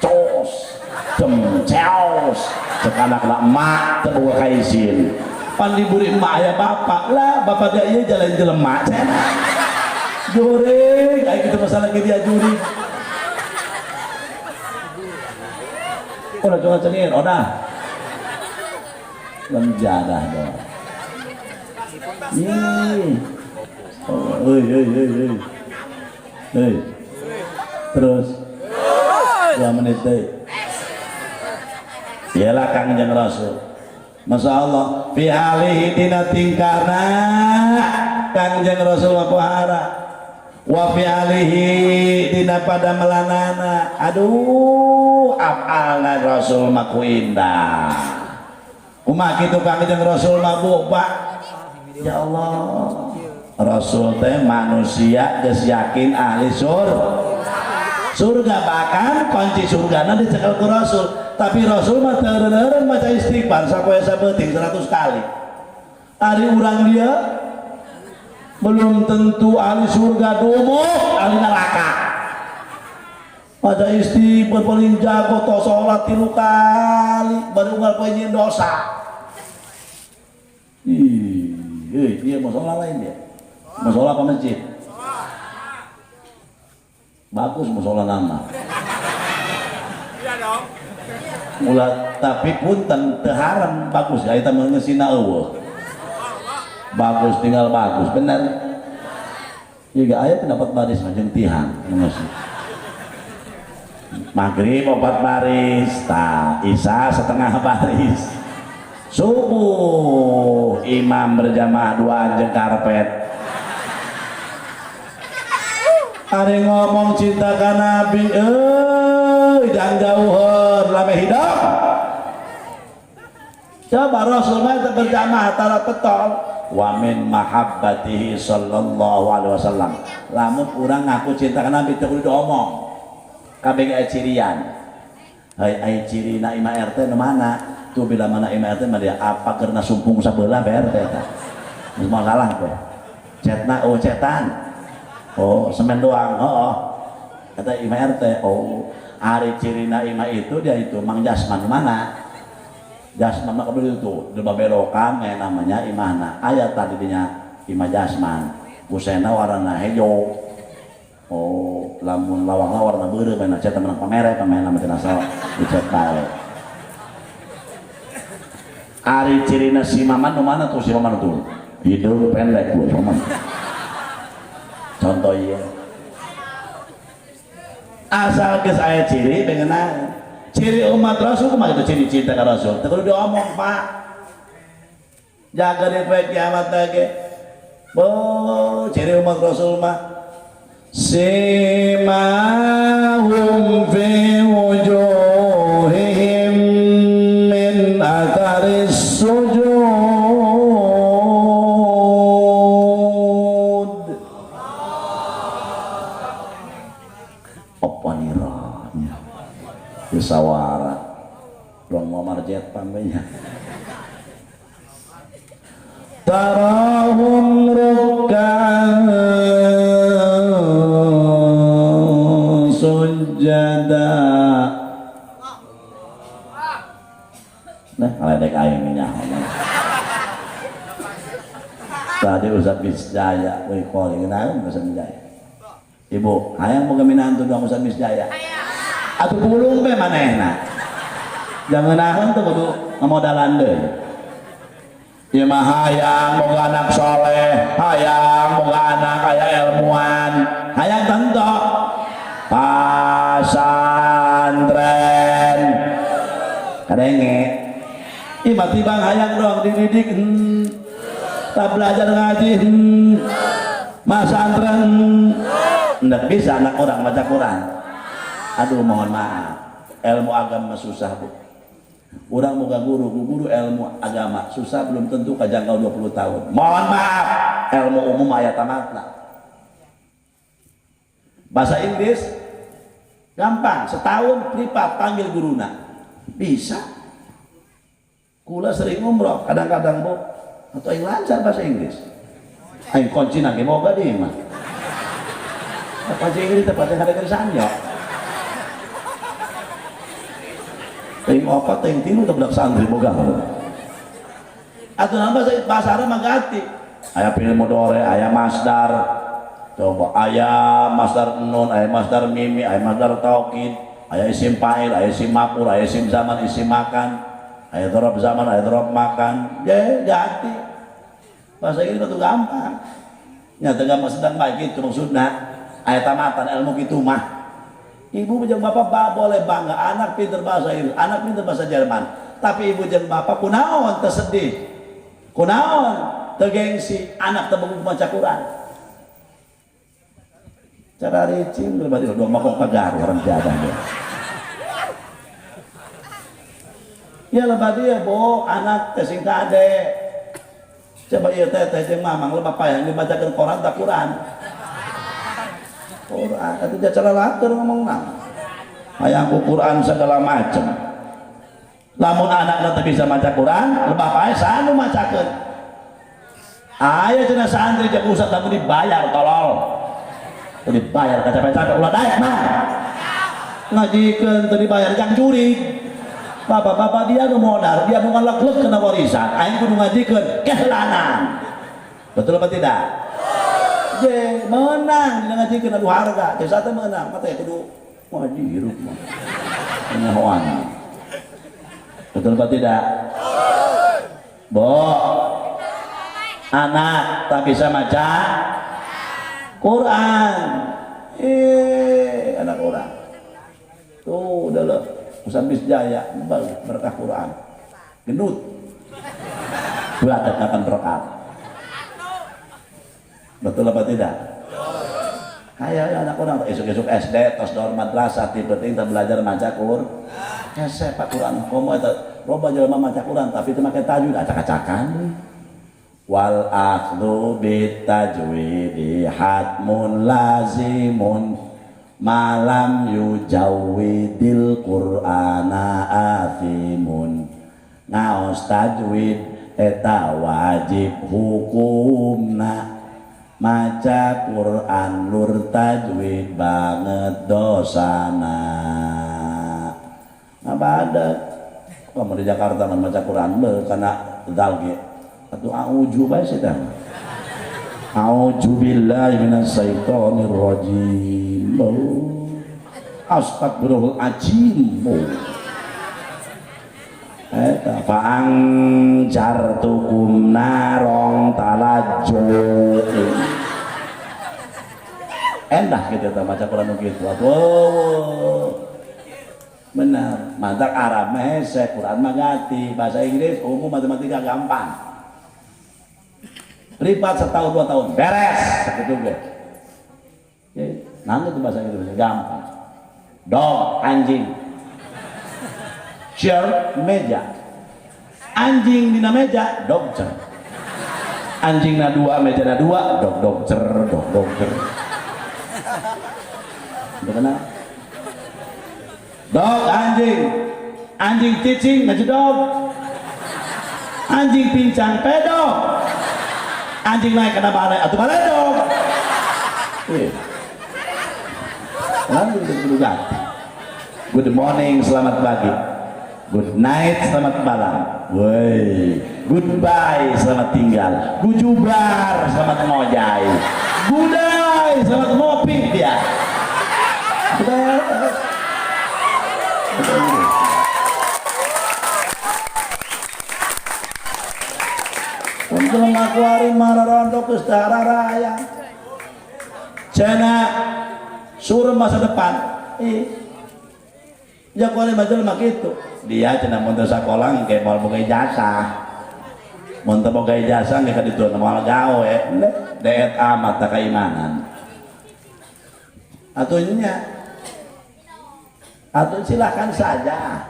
Cos, dem ceos. Cek anak lah emak teu boga kaisin. Pan diburi emak aya bapak lah, bapak dia ieu jalan jelema cenah. Jurig, ai kitu masalah ge dia jurig. Udah coba cengir, odah. Lenjadah dong. Ih. Oh, hei, hei, hei, hei. Hei. Terus 2 menit deh. Iyalah Kangjeng Rasul. Masya Allah, fi alihi dina tingkahna Kangjeng Rasul pohara. Wa fi alihi dina pada melanana. Aduh, afalna Rasul mah ku indah. Kumaha kitu Kangjeng Rasul mah bu, Pak? Ya Allah. Rasul teh manusia geus yakin ahli surga, bahkan kunci surgana dicekel ku Rasul. Tapi Rasul mah teu eureun-eureun maca istighfar sapoe sabeuting 100 kali. Ari urang dia belum tentu ahli surga, domo ahli neraka. Maca istighfar paling jago tos salat 3 kali baru unggal poe nyieun dosa. Ih, dia mau sholat lain dia. Mau sholat apa masjid? Bagus mau sholat nama. Iya dong. Ulah tapi punten teu haram bagus ya eta mah ngeusina eueuh. Bagus tinggal bagus bener. Juga aya pendapat baris mah jeung tihang maghrib 4 baris, ta isya setengah baris, subuh imam berjamaah 2 jeung karpet. Ari ngomong cinta ka Nabi, jangan jauh lame hidup. Coba Rasul mah teu berjamaah tara petol. Wa min mahabbatihi sallallahu alaihi wasallam. Lamun urang ngaku cinta ka Nabi teu kudu diomong. Kabeh aya cirian. Hai aya cirina imah RT nu mana? Tuh bila mana imah RT mah dia apa karena sumpung sabelah BRT eta. Geus masalah teh. Cetna oh cetan. Oh semen doang. Oh. Kata imah RT, oh ari cirina imah itu dia itu Mang Jasman mana? Jasman mah kudu itu di babelokan kayak namanya imahna. Aya tadi dinya imah Jasman. Kusena warna hejo. Oh, lamun lawang-lawang warna beureum mana cet menang pamere pamere mah cenah asal dicet bae. Ari cirina si Maman nu mana tuh si Maman tuh? Hidung pendek bu Maman. Contoh ieu. Asal geus aya ciri bengeuna. Ciri umat Rasul kumaha itu ciri cinta ka Rasul? Teu kudu diomong, Pak. Jaga di poe kiamat ge. Bo, ciri umat Rasul mah simahum fi wujuhihim min atharis sujud. Apa niranya? Sawara ruang Muammar Jet pambenya. Tarahum ruk'an sujada. Nah, kaledek aing nya. Tadi Ustaz Misjaya, woi qoling naon Ustaz Misjaya. Ibu, hayang boga minantu dong Ustaz Misjaya. Atuh pulung be manehna. Jangan naon teu kudu ngamodalan deui. Ieu mah hayang boga anak soleh, hayang boga anak kaya ilmuwan, hayang tentu pasantren. Kadenge. Ieu mah tibang hayang doang dididik, tak belajar ngaji, masantren, ndak bisa anak orang baca Quran. Aduh mohon maaf, ilmu agama susah bu. Urang boga guru, guru ilmu agama susah belum tentu kajangkau 20 tahun. Mohon maaf, ilmu umum aya tamatna. Bahasa Inggris gampang, setahun privat panggil guruna. Bisa. Kula sering umroh, kadang-kadang bu, atau yang lancar bahasa Inggris. Aing kunci nage moga di mah. Kunci Inggris tepatnya kada sanyo. Ting opat, ting tilu, teu budak santri boga. Atuh nambah bahasa Arab mah ganti. Aya fi'il mudhari, aya masdar. Coba aya masdar nun, aya masdar mimi, aya masdar taukid, aya isim fa'il, aya isim maf'ul, aya isim zaman, isim makan, aya dzaraf zaman, aya dzaraf makan. Ye, ganti. Bahasa Inggris itu gampang. Nya teu gampang sedang baik itu maksudna. Aya tamatan ilmu kitu mah. Ibu jeung bapak boleh bangga anak pinter bahasa Inggris, anak pinter bahasa Jerman. Tapi ibu jeung bapak kunaon teu sedih. Kunaon teu gengsi, anak teu boga maca Quran. Cara ricing berarti dua makok pagar orang tiada dia. Ya lebat dia bo anak teh sing kade. Coba ieu teh teh jeung mamang lebah payah dibacakeun Quran tak Quran. Quran itu dia cara laker ngomong nama. Hayang ku Quran segala macam. Lamun anak teu bisa maca Quran, lebah pae sanu macakeun. Aya cenah santri jeung ustaz lamun dibayar tolol. Teu dibayar capek-capek ulah daek mah. Ngajikeun teu dibayar jang jurig. Bapak-bapak dia nu modal, dia nu ngalek-lek kena warisan, aing kudu ngajikeun kehelanan. Betul apa tidak? Je menang dina ngajikeun adu harga, jasa teh menang, mata kudu ngaji hirup mah. Nyahoan. Betul apa tidak? Bo. Anak tak bisa maca Quran. Anak orang. Tuh udah loh. Musabis Jaya berkah Quran. Gendut. Buat akan berkat. Betul apa tidak? Kayak anak orang esuk-esuk SD tos dor madrasah tipe kita belajar maca Quran. Hese Pak Quran komo eta loba jelema maca Quran tapi teu make tajwid acak-acakan. Wal akhdhu bitajwidi hatmun lazimun malam yujawwidil Qur'ana athimun. Ngaos tajwid eta wajib hukumna. Maca Quran lur tajwid banget dosana. Apa ada? Kamu di Jakarta maca Quran be karena dal ge. Atuh auju bae sih teh. A'udzu billahi minasyaitonir rajim. Astagfirullahaladzim. Eta faang jartukum narong talajju. Endah gitu ta maca Quran gitu. Atuh. Benar, mantak Arab mah hese, Quran mah gati, bahasa Inggris umum matematika gampang. Privat setahun 2 tahun beres sakitu ge. Nang itu bahasa Inggris gampang. Dog anjing. Chair meja. Anjing dina meja dog cer. Anjing na 2 meja na 2 dog dog cer dog dog cer. Benar? Dog anjing. Anjing cicing ngajedog. Anjing pincang pedok. Anjing naik kena balai atau baledog. Lalu good morning, selamat pagi. Good night, selamat malam. Woi, goodbye, selamat tinggal. Gujubar, selamat ngojai. Gudai, selamat ngopi dia. Untuk makuari mararondo kustara raya. Cena suruh masa depan. Ya kuari majel mak itu. Dia cenah mun teu sakola engke moal boga ijazah. Mun teu boga ijazah engke ka ditu moal gawe. Deet amat ta keimanan. Atuh nya. Atuh silakan saja.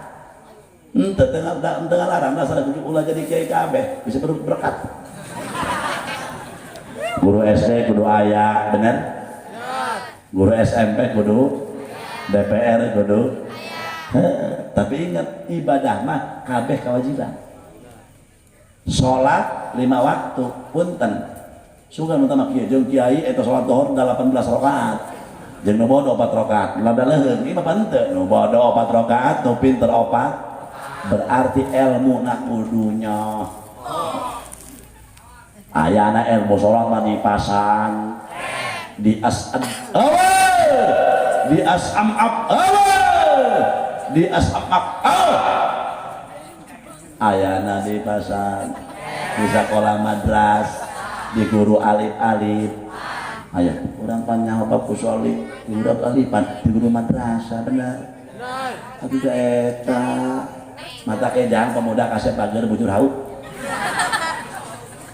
Henteu teu ngalarang dasar ulah jadi kiai kabeh bisa berkat. Guru SD kudu aya, bener? Guru SMP kudu, DPR kudu. Tapi ingat ibadah mah kabeh kewajiban. Salat 5 waktu punten. Sugan mun mah kieu jeung kiai eta salat zuhur 18 rakaat. Jeung nu bodoh 4 rakaat. Lada leuheung ieu mah henteu. Nu bodoh 4 rakaat, nu pinter 4. Berarti ilmu na kudunya. Ayana ilmu salat mah dipasang di as'ad di as'am-ab di as'am-ab ayana dipasang di sekolah madras di guru alif-alif ayah urang panjang apa kusoli guru alifan di guru madrasah bener atuh eta mata kejang pemuda kasep bager bujur hauk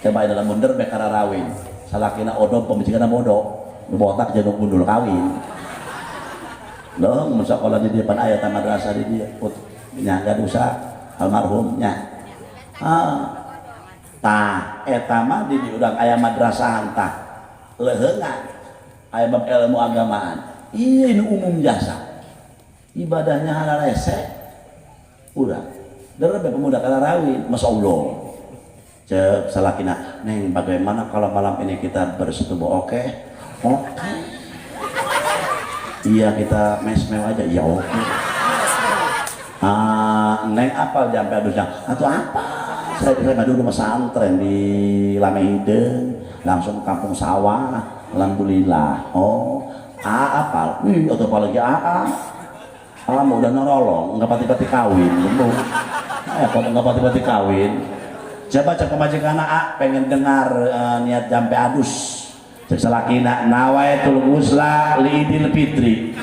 coba dalam mundur bekara rawin salakina odom pemicikana bodoh botak jeung gundul kawin loh mun sakola di depan aya ta madrasah di dieu nya dosa almarhum nya tah eta mah di urang aya madrasahan tah leuheungan aya bab ilmu agamaan ieu nu umum jasa ibadahnya halal rese urang derebe pemuda kalarawin masyaallah cek salakina neng bagaimana kalau malam ini kita bersetubuh oke oke iya kita mesmew aja iya oke neng apal jampe adusnya atau apa saya dulu pesantren di Lamehideng langsung ke kampung sawah alhamdulillah oh apal wih atau apalagi alam udah norolong nggak pati-pati kawin belum kok nggak pati-pati kawin coba cek pemajikan A pengen dengar niat jampe adus Cek salakina nawaitul ghusla li Idul Fitri.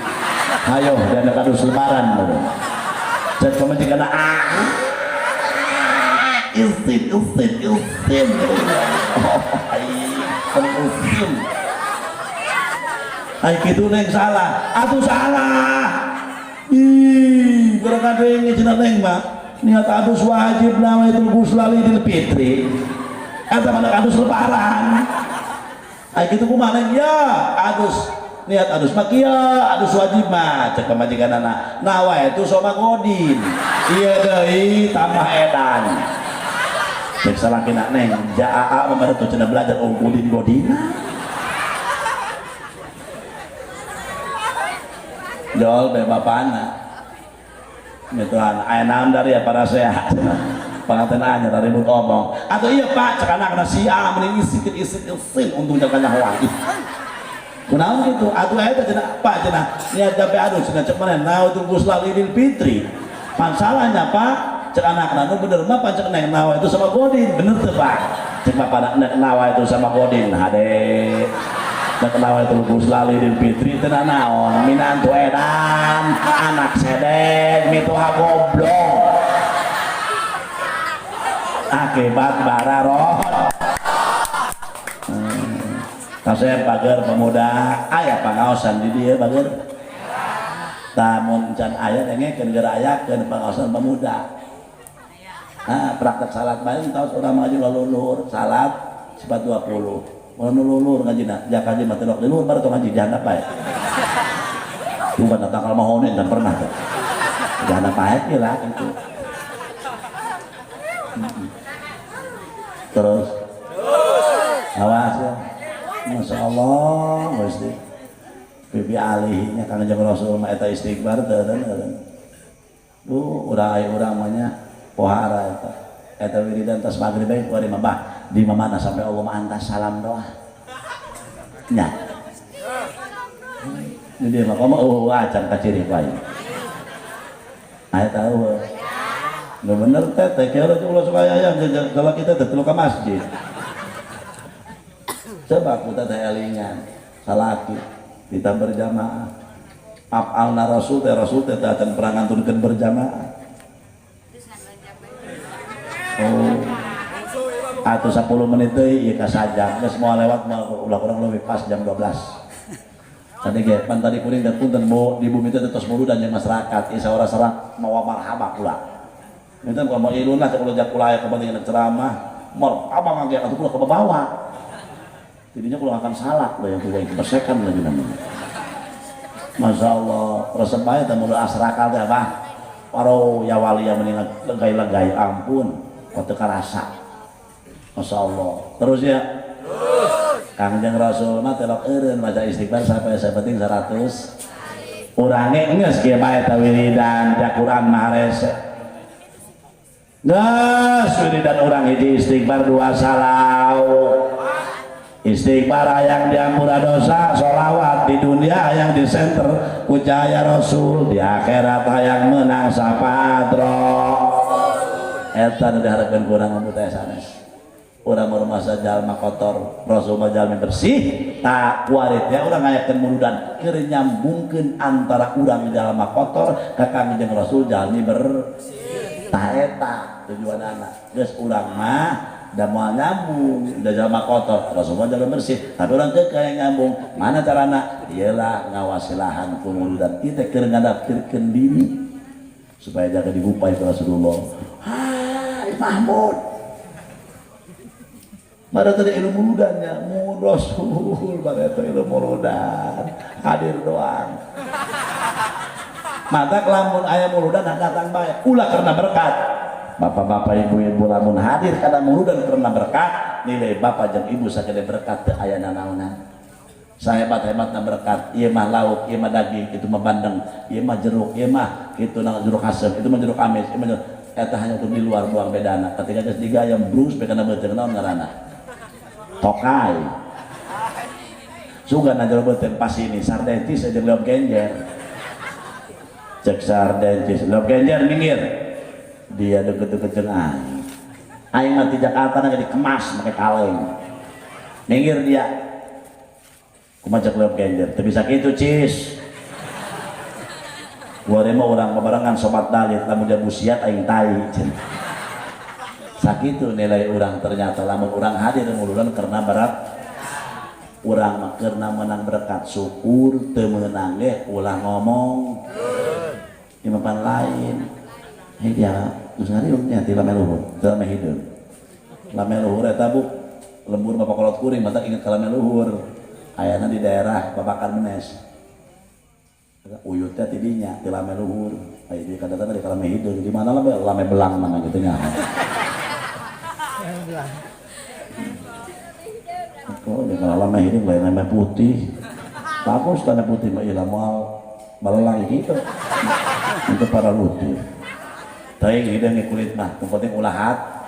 Hayo dan kadus lebaran. Cek pamajikanna ah isin isin isin. Oh, isin. Ai kitu neng salah. Atuh salah. Ih, kurang kadenge cenah neng mah. Niat adus wajib nawaitul ghusla li Idul Fitri. Eta mana adus lebaran. Ai kitu kumaha neng? Ya, adus niat adus mah kieu, adus wajib mah cek pamajikanana. Nawaitu soma godin. Ieu deui tambah edan. Cek salakina neng, jaa mah tuh cenah belajar oh godin godina. Jol be bapana. Mituhan aya naon dari ya para sehat. Panganten anyar ribut omong. Atau iya Pak, cek anakna si A mending isin isin isin untung jangan nyahoan. Kunaon gitu? Atuh eta cenah Pak cenah niat jampe aduh cenah cek mana nawaitul ghusla li Idul Fitri. Pan salahnya Pak, cek anakna nu bener mah pan cek neng nawa itu sama godin, bener teu Pak? Cek bapak nek nawa itu sama godin, hade. Nek nawaitul ghusla li Idul Fitri teu naon, minantu edan, anak sedeng, mituha goblok. Akibat bararot. Kasep bager pemuda aya pangaosan di dieu bager. Tamun can aya dengekeun geura ayakeun pangaosan pemuda. Nah, praktek salat bae taos urang maju laluluhur salat sifat 20. Mun nu luluhur ngajina, jak haji mah tilok di luhur baru tong ngaji jahana pae. Bukan tangkal mahone dan pernah tuh. Jahana pae lah gitu. Terus awas ya. Masya Allah, Gusti. Bibi alihinya Kangjeng Rasul mah eta istighfar teu teu. Duh, urang aya urang mah nya pohara eta. Eta wiridan tas magrib bae kuari mah bah di mana sampai Allah mah antas salam doa. Nya. Jadi mah komo eueuh acan kaciri wae. Aya tahu. Nu bener teh teh kira ulah suka ayam kalau kita teh telu ka masjid. Coba aku teh elingan salaki kita berjamaah. Afalna rasul teh acan pernah ngantunkeun berjamaah. Oh. Atau 10 menit deui ieu ka sajam geus moal lewat moal ulah kurang leuwih pas jam 12. Tadi ge pan tadi kuring teh punten bu di bumi teh tos muludan jeung masyarakat ieu saora serak mawa marhaba kula. Minta bukan mau ilun lah, kalau jak kula aya kepentingan ceramah, marhaba ngage atuh kula kebawa. Jadinya kalau akan salah loh yang tua bersekan lagi namanya. Masya Allah, resep bae teh mulut asrakal teh apa? Paro ya wali yang mending legai-legai ampun, waktu karasa. Masya Allah. Terus ya. Kangjeng Rasul mah telok eureun maca istighfar sampai sapenting 100. Urange geus kieu bae teh wiridan ja Quran mah rese. Geus wiridan urang hiji istighfar 2 salau. Istighfar yang diampura dosa, sholawat di dunia yang di center ku cahaya Rasul, di akhirat yang menang syafaat Eta nu diharapkeun ku urang mun teh sanes. Urang mah jalma kotor, Rasul mah jalmi bersih, tak waritnya urang ngayakeun muludan keur nyambungkeun antara urang jalma kotor ka Kangjeng Rasul jalmi bersih. Tah eta tujuanana. Geus urang mah da moal nyambung, da jalma kotor, Rasul mah jalma bersih, tapi urang teu kaya nyambung. Mana carana? Iyalah ngawasilahan ku muludan kita keur ngadaptirkeun diri supaya jaga digupai ku Rasulullah. Hai Mahmud. Pada tadi ilmu muludannya, mun Rasul pada itu ilmu muludan, hadir doang. Mata lamun aya muludan datang bae, ulah karena berkat. Bapak-bapak, ibu-ibu lamun hadir karena muludan karena berkat, nilai bapak jeung ibu sakede berkat teu aya nanaonan. Sahebat-hebatna berkat, ieu mah lauk, ieu mah daging, itu mah bandeng, ieu mah jeruk, ieu mah kitu na jeruk asem, itu mah jeruk amis, ieu mah jeruk. Eta hanya untuk di luar doang bedana. Ketika geus digayam brus bekana beuteung naon ngaranna? Tokai. Sugan na jero beuteung pas ini sardentis jeung leop genjer. Cek sardentis, leop genjer minggir. Dia deket-deket jeung aing. Aing mah di Jakarta na dikemas make kaleng. Minggir dia. Kumaha cek Leop Genjer? Teu bisa kitu, Cis. Kuari mah urang babarengan sobat dalit, lamun dia busiat aing tai. Sakitu nilai urang ternyata lamun urang hadir nguluran karena berat urang mah keurna menang berkat syukur, teu meunang ge ulah ngomong. Ieu mah pan lain. Hei dia geus ngariung nya ti lame luhur, teu lame hideung. Lame luhur eta bu lembur bapak kolot kuring matak inget ka lame luhur. Ayana di daerah Babakan Menes. Uyut teh ti dinya ti lame luhur. Aya di kadang di lame hideung. Di mana lame lame belang mana gitu nya. Oh, ya kalau lame hideung lain lame putih. Bagus lame putih mah ilah moal balelang gitu. Untuk para luti. Teuing hideung ge kulit mah, nu penting ulah hat.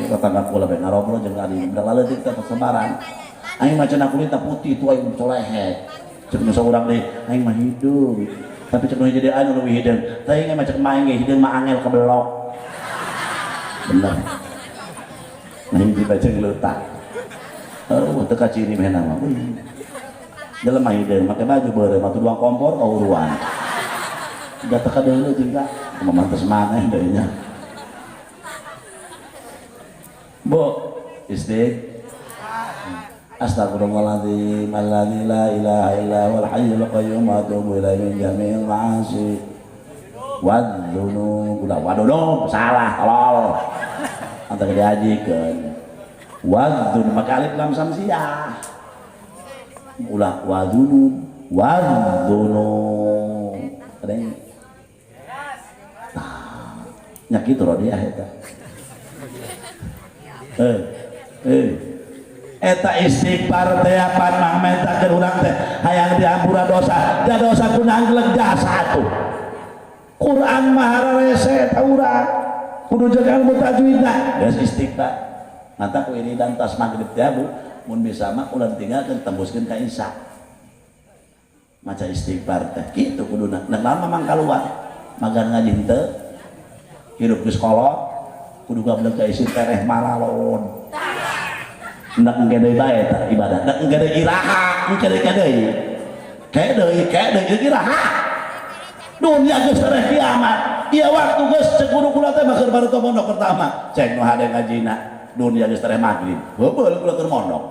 Tetangga kula bae ngarobrol jeung adi budak laleutik teh persebaran. Aing mah cenah kulitna putih tuh aing colehet. Cek nu saurang deui, aing mah hideung. Tapi cek nu hiji deui anu leuwih hideung. Teuing mah cek mah aing ge hideung mah angel kebelok. Bener. Nah hiji bae jeung leutak. Oh, teu kaciri mehna mah. Jelema hideung make baju beureum atuh duang kompor kauruan. Da teu kadeuleu jeung ka kumaha maneh deui nya. Bu, istighfar. Astagfirullahaladzim alladzi la ilaha illa huwal hayyul qayyum wa atubu ilaihi min jami'il ma'asi wadzunub. Udah wadunub salah tolol. Antara diajikeun. Wadzun maka alif lam samsiah. Ulah wadunub wadzunub. Ada yang tah nya kitu rodiah eta. Eta istighfar teh pan mah mentakeun urang teh hayang diampura dosa, da dosa ku nanggeleg jasa atuh. Quran mah hararese eta urang kudu jaga ilmu tajwidna. Geus istighfar. Mata ku wiridan tas magrib teh Bu, mun bisa mah ulah ditinggalkeun tembuskeun ka isya. Maca istighfar teh kitu kuduna. Nah lama mang kaluar magan ngaji henteu. Hirup geus kolot kudu gablek ka isi tereh malalon. Hendak engke deui bae eta ibadah. Hendak engke deui iraha, engke deui ka deui. Ke deui, ke deui iraha. Dunia geus tereh kiamat. Ieu waktu geus cek guru kula teh mah keur baru mondok pertama. Cek nu hade ngajina, dunia geus tereh magrib. Heubeul kula keur mondok.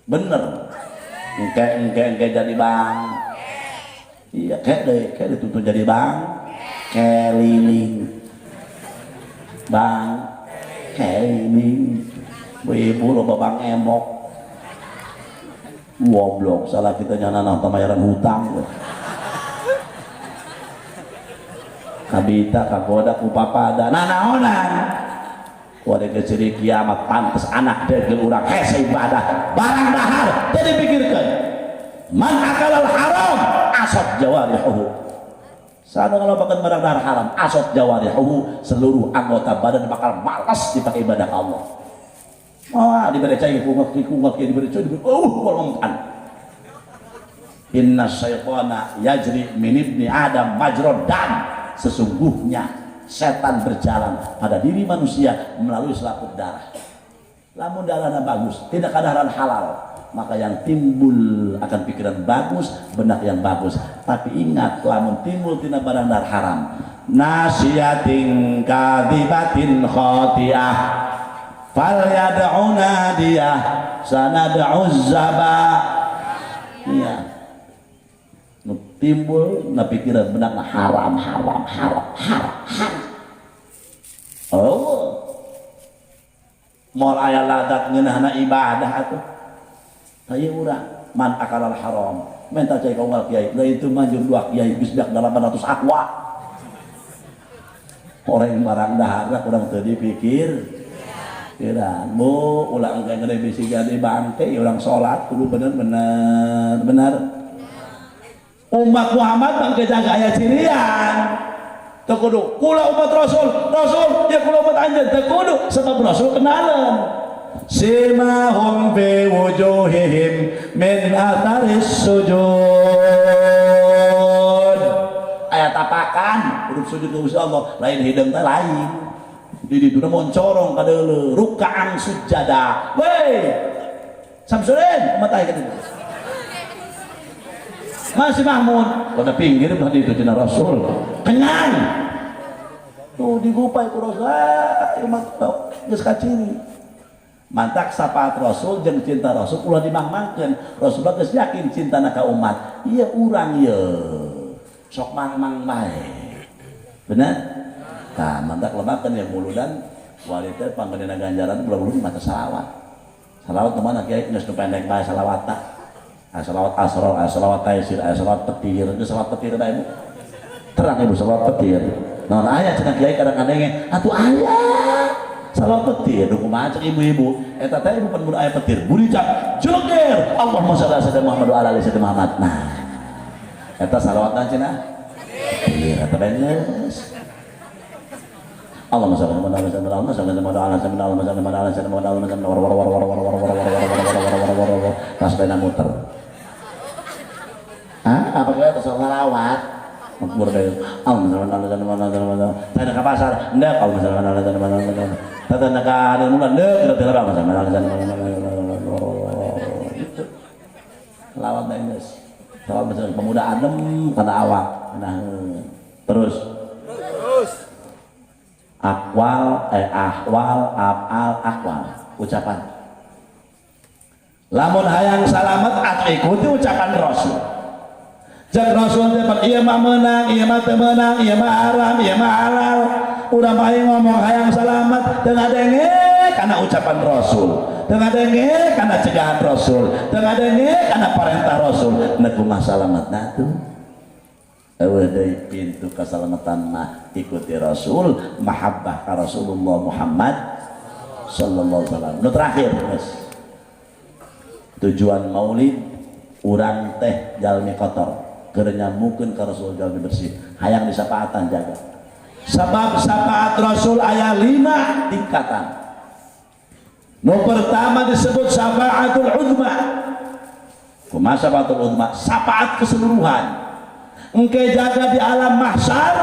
Bener. Engke engke engke jadi bang. Iya, ke deui, ke deui tuntun jadi bang. Keliling. Bang keliling. Ibu loba bang emok. Goblok, salah kita nyana nonton bayaran hutang. Kabita kagoda ku papada. Nah naonan. Kuade keciri kiamat pantes anak degel urang hese ibadah. Barang dahar teu dipikirkeun. Man akalal haram asat jawarihuhu. Sana kalau makan barang dahar haram asat jawarihuhu, seluruh anggota badan bakal malas dipakai ibadah Allah. Wah, diberi cai kungak kungak diberi cai diberi oh mempan. Inna syaitana yajri min ibni Adam majrad dam. Sesungguhnya setan berjalan pada diri manusia melalui selaput darah. Lamun darahnya bagus, tidak kadaharan halal, maka yang timbul akan pikiran bagus, benak yang bagus. Tapi ingat, lamun timbul tina barang darah haram, nasiyatin kadzibatin khati'ah fal yad'u nadiyah sanad'u zaba. Iya. Nu timbul na pikiran benak haram haram haram haram haram. Oh. Moal aya ladat ngeunahna ibadah atuh. Taya urang man akalal haram. Minta cai kaunggal kiai. Lah itu manjur dua kiai geus beak 800 aqua. Orang barang dahar kurang teu dipikir. Pikiran, bu ulah engke gede bisi jadi bangke urang salat kudu bener-bener bener. Umat Muhammad bangke jaga aya cirian. Teu kudu kula umat Rasul, Rasul ya kula umat anjeun teu kudu sebab Rasul kenalan. Simahum fi wujuhihim min atharis sujud. Aya tapakan kudu sujud ka Gusti Allah, lain hideung teh lain. Di ditu moncorong kadeuleu, rukaan sujada. Weh. Samsudin umat aing kitu. Masih Mahmud, pada pinggir belah itu cenah Rasul. Kenyang. Tuh digupai ku Rasul, ah, umat geus kaciri. Mantak syafaat Rasul jeung cinta Rasul ulah dimang-mangkeun. Rasulullah geus yakin cintana ka umat. Ieu urang ye. Sok mang-mang bae. Bener? Tah, mantak lebakeun ya muludan wali teh panggedena ganjaran ulah-ulah maca salawat. Salawat nu mana kiai geus nu pendek bae salawat tah. Ah, salawat asrar, ah, salawat taisir, ah, salawat petir, geus salawat petir bae Bu. Terang ibu salawat petir. Naon aya cenah kiai kadang-kadang atuh aya salawat petir nu kumaha cek ibu-ibu eta teh ibu pan mun aya petir buricak jeleger Allahumma shalli ala sayyidina Muhammad wa ala ali sayyidina Muhammad. Nah, eta salawatna cenah petir eta geus. Allahumma shalli ala Muhammad wa ala sayyidina Muhammad wa ala sayyidina Muhammad wa ala sayyidina Muhammad wa ala sayyidina Muhammad war war war war war war war war war war war war war tas bena muter. Hah? Apa kaya salawat? Makmur deh. Allahumma shalli ala sayyidina Muhammad wa ala sayyidina ka pasar, ndek Allahumma shalli ala sayyidina Muhammad. Tata ka anu mula ndek kira Allahumma shalli ala sayyidina Muhammad. Gitu. Salawat bae geus. Salawat misalnya pemuda adem kana awak. Nah, terus Terus. Akwal, ahwal, afal, akwal, ucapan. Lamun hayang salamet atuh ikuti ucapan Rasul. Cek Rasul teh pan ieu mah meunang, ieu mah teu meunang, ieu mah haram, ieu mah halal. Urang mah ngomong hayang salamet teu ngadenge kana ucapan Rasul. Teu ngadenge kana cegahan Rasul, teu ngadenge kana parentah Rasul. Nek kumaha salametna tuh? Eueuh deui pintu keselamatan mah ikuti Rasul, mahabbah ka Rasulullah Muhammad sallallahu alaihi wasallam. Nu terakhir, geus. Tujuan maulid urang teh jalmi kotor keur nyambungkeun ka Rasul jalmi bersih, hayang disapaatan jaga. Sebab syafaat Rasul aya 5 tingkatan. Nu pertama disebut syafaatul uzma. Kumaha syafaatul uzma? Syafaat keseluruhan. Engke jaga di alam mahsyar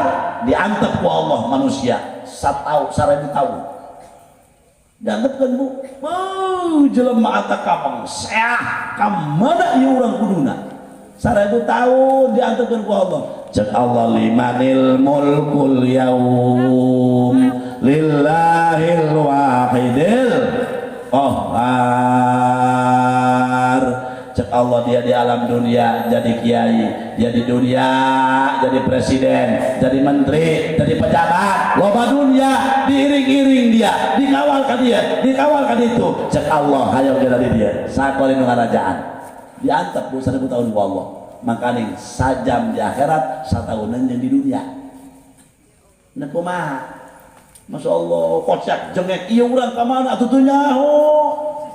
diantep ku Allah manusia satau 1000 tahun. Diantepkeun Bu. Beuh jelema ata kamang seah ka mana ieu urang kuduna. 1000 tahun diantepkeun ku Allah. Cek Allah limanil mulkul yaum lillahil wahidil qahhar. Cek Allah dia di alam dunia jadi kiai, dia di dunia jadi presiden, jadi menteri, jadi pejabat, loba dunia diiring-iring dia, dikawal ka dia, dikawal ka ditu. Cek Allah hayo geura di dia, sakali nu ngarajaan. Diantep bu 1000 tahun ku Allah. Makaning sajam di akhirat, satahunan jeung di dunia. Nah kumaha? Masya Allah, kocak jengek ieu urang ka mana atuh teu nyaho.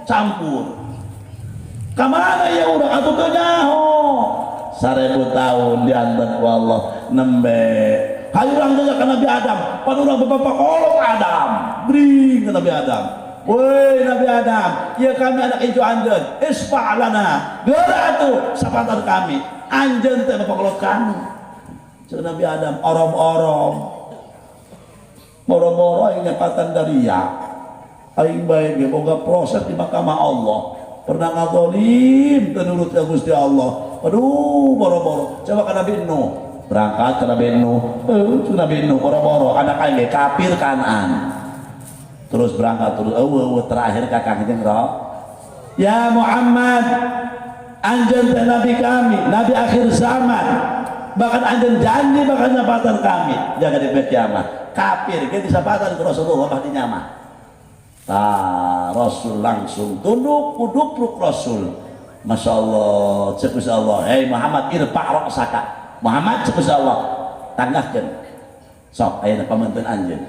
Campur. Ka mana ya urang atuh teu nyaho. 1000 tahun diantep ku Allah nembe. Hayu urang jaga ka Nabi Adam, pan urang bapak kolot Adam. Bring ka Nabi Adam. Woi Nabi Adam, ya kami anak incu anjeun, isfa' lana. Geura atuh sapatan kami. Anjeun teh bapak kolot kami. Cek Nabi Adam orom-orom. Moro-moro aing nyapatan dari ya. Aing bae ge boga proses di mahkamah Allah. Pernah ngazolim teu nurut ka Gusti Allah. Aduh, boro-boro. Coba ka Nabi Nuh. Berangkat ke Nabi Nuh. Ke Nabi Nuh boro-boro anak aing ge kafir kanan. Terus berangkat terus eueuh eueuh terakhir ka Kangjeng Roh. Ya Muhammad, anjeun teh nabi kami, nabi akhir zaman. Bahkan anjeun janji bakal nyapatan kami jaga di kiamat. Kafir ge disapatan ku Rasulullah bah dinyamah. Tah Rasul langsung tunduk kudupruk Rasul. Masya Allah, cek Gusti Allah, hei Muhammad irfa' ra'saka. Muhammad cek Gusti Allah, tanggahkeun. Sok ayeuna pameunteun anjeun.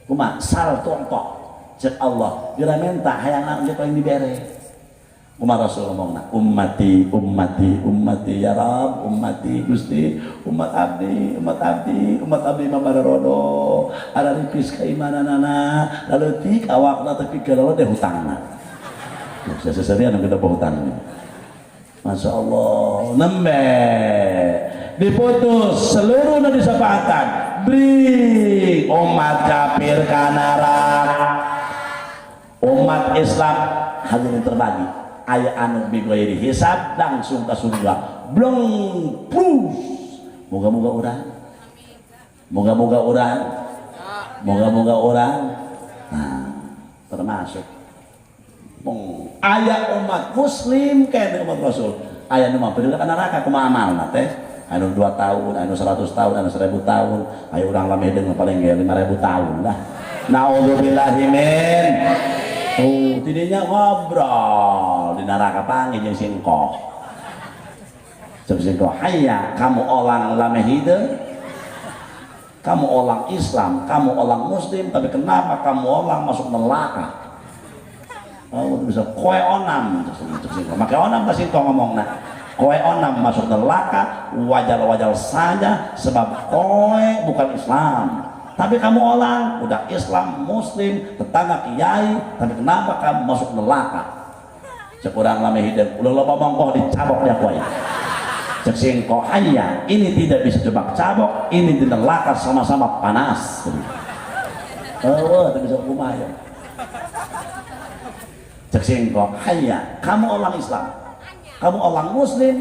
Kumaha sal tu'ta. Cek Allah, geura menta hayang naon ge paling dibere. Kumaha Rasul ngomongna, ummati ummati ummati ya Rab, ummati Gusti, umat abdi, umat abdi, umat abdi mah bararodo. Ada ripis keimananana, laleutik awakna tapi geura deh hutangna. Seserian kita hutang. Masya Allah, nembe diputus seluruh di sapatan, beri umat kafir ka neraka, umat Islam hadirin terbagi. Aya anu bighairi hisab, langsung ke surga, blong plus. Moga-moga urang, moga-moga urang, moga-moga urang. Nah, termasuk aya umat muslim kayak umat Rasul, aya nu mampir ka neraka. Kumaha amalna teh? Anu 2 tahun, anu 100 tahun, anu 1000 tahun. Ayo, urang lama hidup paling ge 5000 tahun lah. Naudzubillahi min. Oh, tidinya ngobrol di neraka, panggil jeung singkoh. Cek singkoh, "Hayya, kamu orang lama hidup, kamu orang Islam, kamu orang Muslim, tapi kenapa kamu orang masuk neraka?" Oh, bisa koe onam, cek singkoh. Make onam ka singkoh ngomongna. Koe onam masuk neraka wajar-wajar saja sebab koe bukan Islam. Tapi kamu orang udah Islam, Muslim, tetangga kiai, tapi kenapa kamu masuk neraka? Cek urang lama hidup, ulah loba mongkoh, dicabok dia koe. Cek singkoh, "Hanya ini tidak bisa coba cabok, ini di neraka sama-sama panas." Oh, tidak bisa kumaha. Cek singkoh, "Hanya kamu orang Islam, kamu orang Muslim,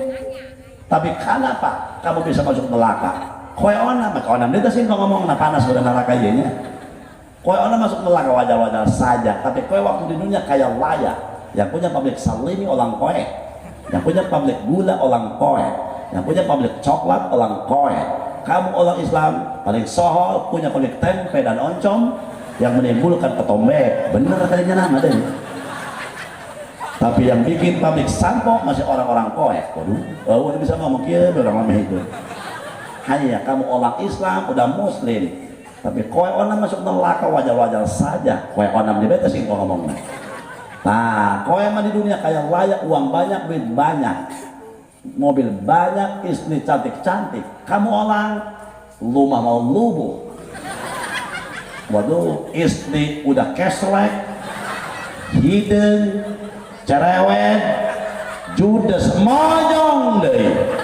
tapi kenapa kamu bisa masuk neraka? Koe onam, maka onam dia sih ngomong na panas udah neraka ieu nya. Koe onam masuk neraka wajar-wajar saja, tapi koe waktu di dunia kayak layak. Yang punya pabrik salimi orang koe, yang punya pabrik gula orang koe, yang punya pabrik coklat orang koe. Kamu orang Islam paling sohor punya pabrik tempe dan oncom yang menimbulkan ketombe." Bener kalinya nama deh. Tapi yang bikin pabrik sampo masih orang-orang koe. Waduh, oh, udah bisa ngomong kieu orang lama itu. Hanya kamu orang Islam, udah Muslim, tapi koe onam masuk neraka wajar-wajar saja. Koe onam di beta sih ngomongnya. Nah, koe mah di dunia kayak layak, uang banyak, duit banyak, mobil banyak, istri cantik-cantik. Kamu orang rumah mau lubuh. Waduh, istri udah keslek, hideung, cerewet, judes, monyong deh.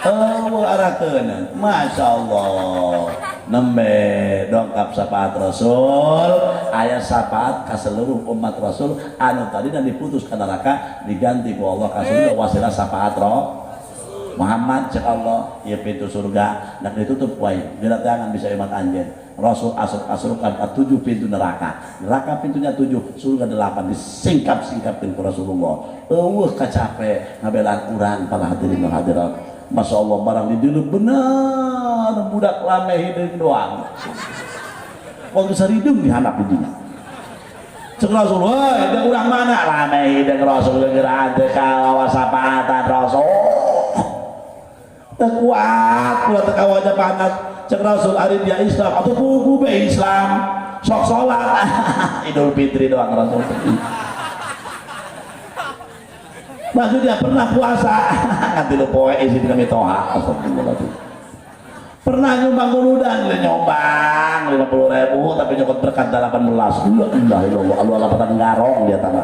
Oh, arakeun. Masya Allah. Nembe dongkap syafaat Rasul, aya syafaat ka seluruh umat Rasul anu tadi dan diputus ke neraka, diganti ku Allah ka surga wasilah syafaat roh Muhammad. Cek Allah, ya pintu surga nak ditutup wae geura tangan bisa umat anjeun. Rasul asup-asupkan ke tujuh pintu neraka. Neraka pintunya tujuh, surga delapan, disingkap-singkapkan ke Rasulullah. Eueuh kacape ngabelaan urang para hadirin dan hadirat. Masya Allah, barang di dulu benar budak lame hideung doang. Waktu bisa hidung dihandap di dinya. Cek Rasul, "Woi, dia urang mana?" "Lame hideung, Rasul." Geura teu kawawa sapaatan Rasul. Teu kuat, kula teu kawaja panas. Cek Rasul, "Ari dia Islam atau buku be Islam, sok sholat Idul Fitri doang." Rasul, maksud dia pernah puasa nanti lu poe isi kami toha. Astagfirullahaladzim. Pernah nyumbang muludan, lu nyumbang 50 ribu tapi nyokot berkat 18. La ilaha illallah, Allah lapatan garong dia tanah.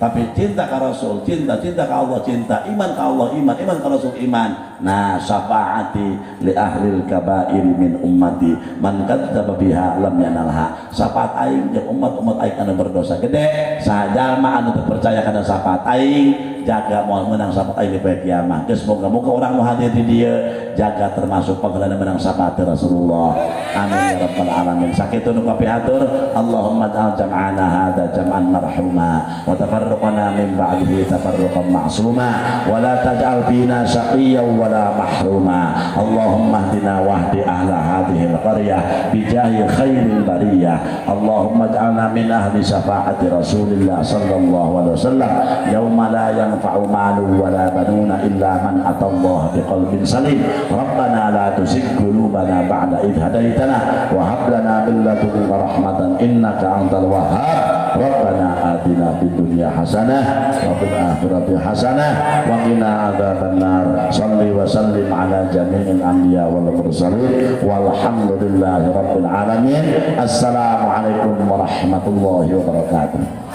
Tapi cinta ke Rasul cinta, cinta ke Allah cinta, iman ke Allah iman, iman ke Rasul iman. Nah, syafaati li ahlil kabair min ummati, man kadzdzaba biha lam yanalha. Syafaat aing jeung umat-umat aing anu berdosa gede, saha jalma anu teu percaya kana syafaat aing, jaga moal menang syafaat aing di poe kiamat. Geus, moga-moga urang nu hadir di dieu jaga termasuk panggeulana menang syafaat Rasulullah. Amin ya rabbal alamin. Sakitu nu kapihatur. Allahumma ij'al jam'ana hadza jam'an marhuma wa tafarruqana min ba'dihi tafarruqan ma'suma wa la taj'al fina syaqiyyan wa la mahruma. Allahumma ihdina wahdi ahla hadhihi al-qaryah bi jahi khairil bariyah. Allahumma ij'alna min ahli syafaati Rasulillah sallallahu alaihi wasallam yauma la yanfa'u malu wa la banuna illa man atallaha biqalbin salim. Rabbana la tuzigh qulubana ba'da idh hadaitana wa hab lana min ladunka rahmatan innaka antal wahhab. Rabbana atina fid dunya hasanah wa fil akhirati hasanah wa qina adzabannar. Salli wa sallim ala jami'il anbiya wal mursalin, walhamdulillahi rabbil alamin. Assalamualaikum warahmatullahi wabarakatuh.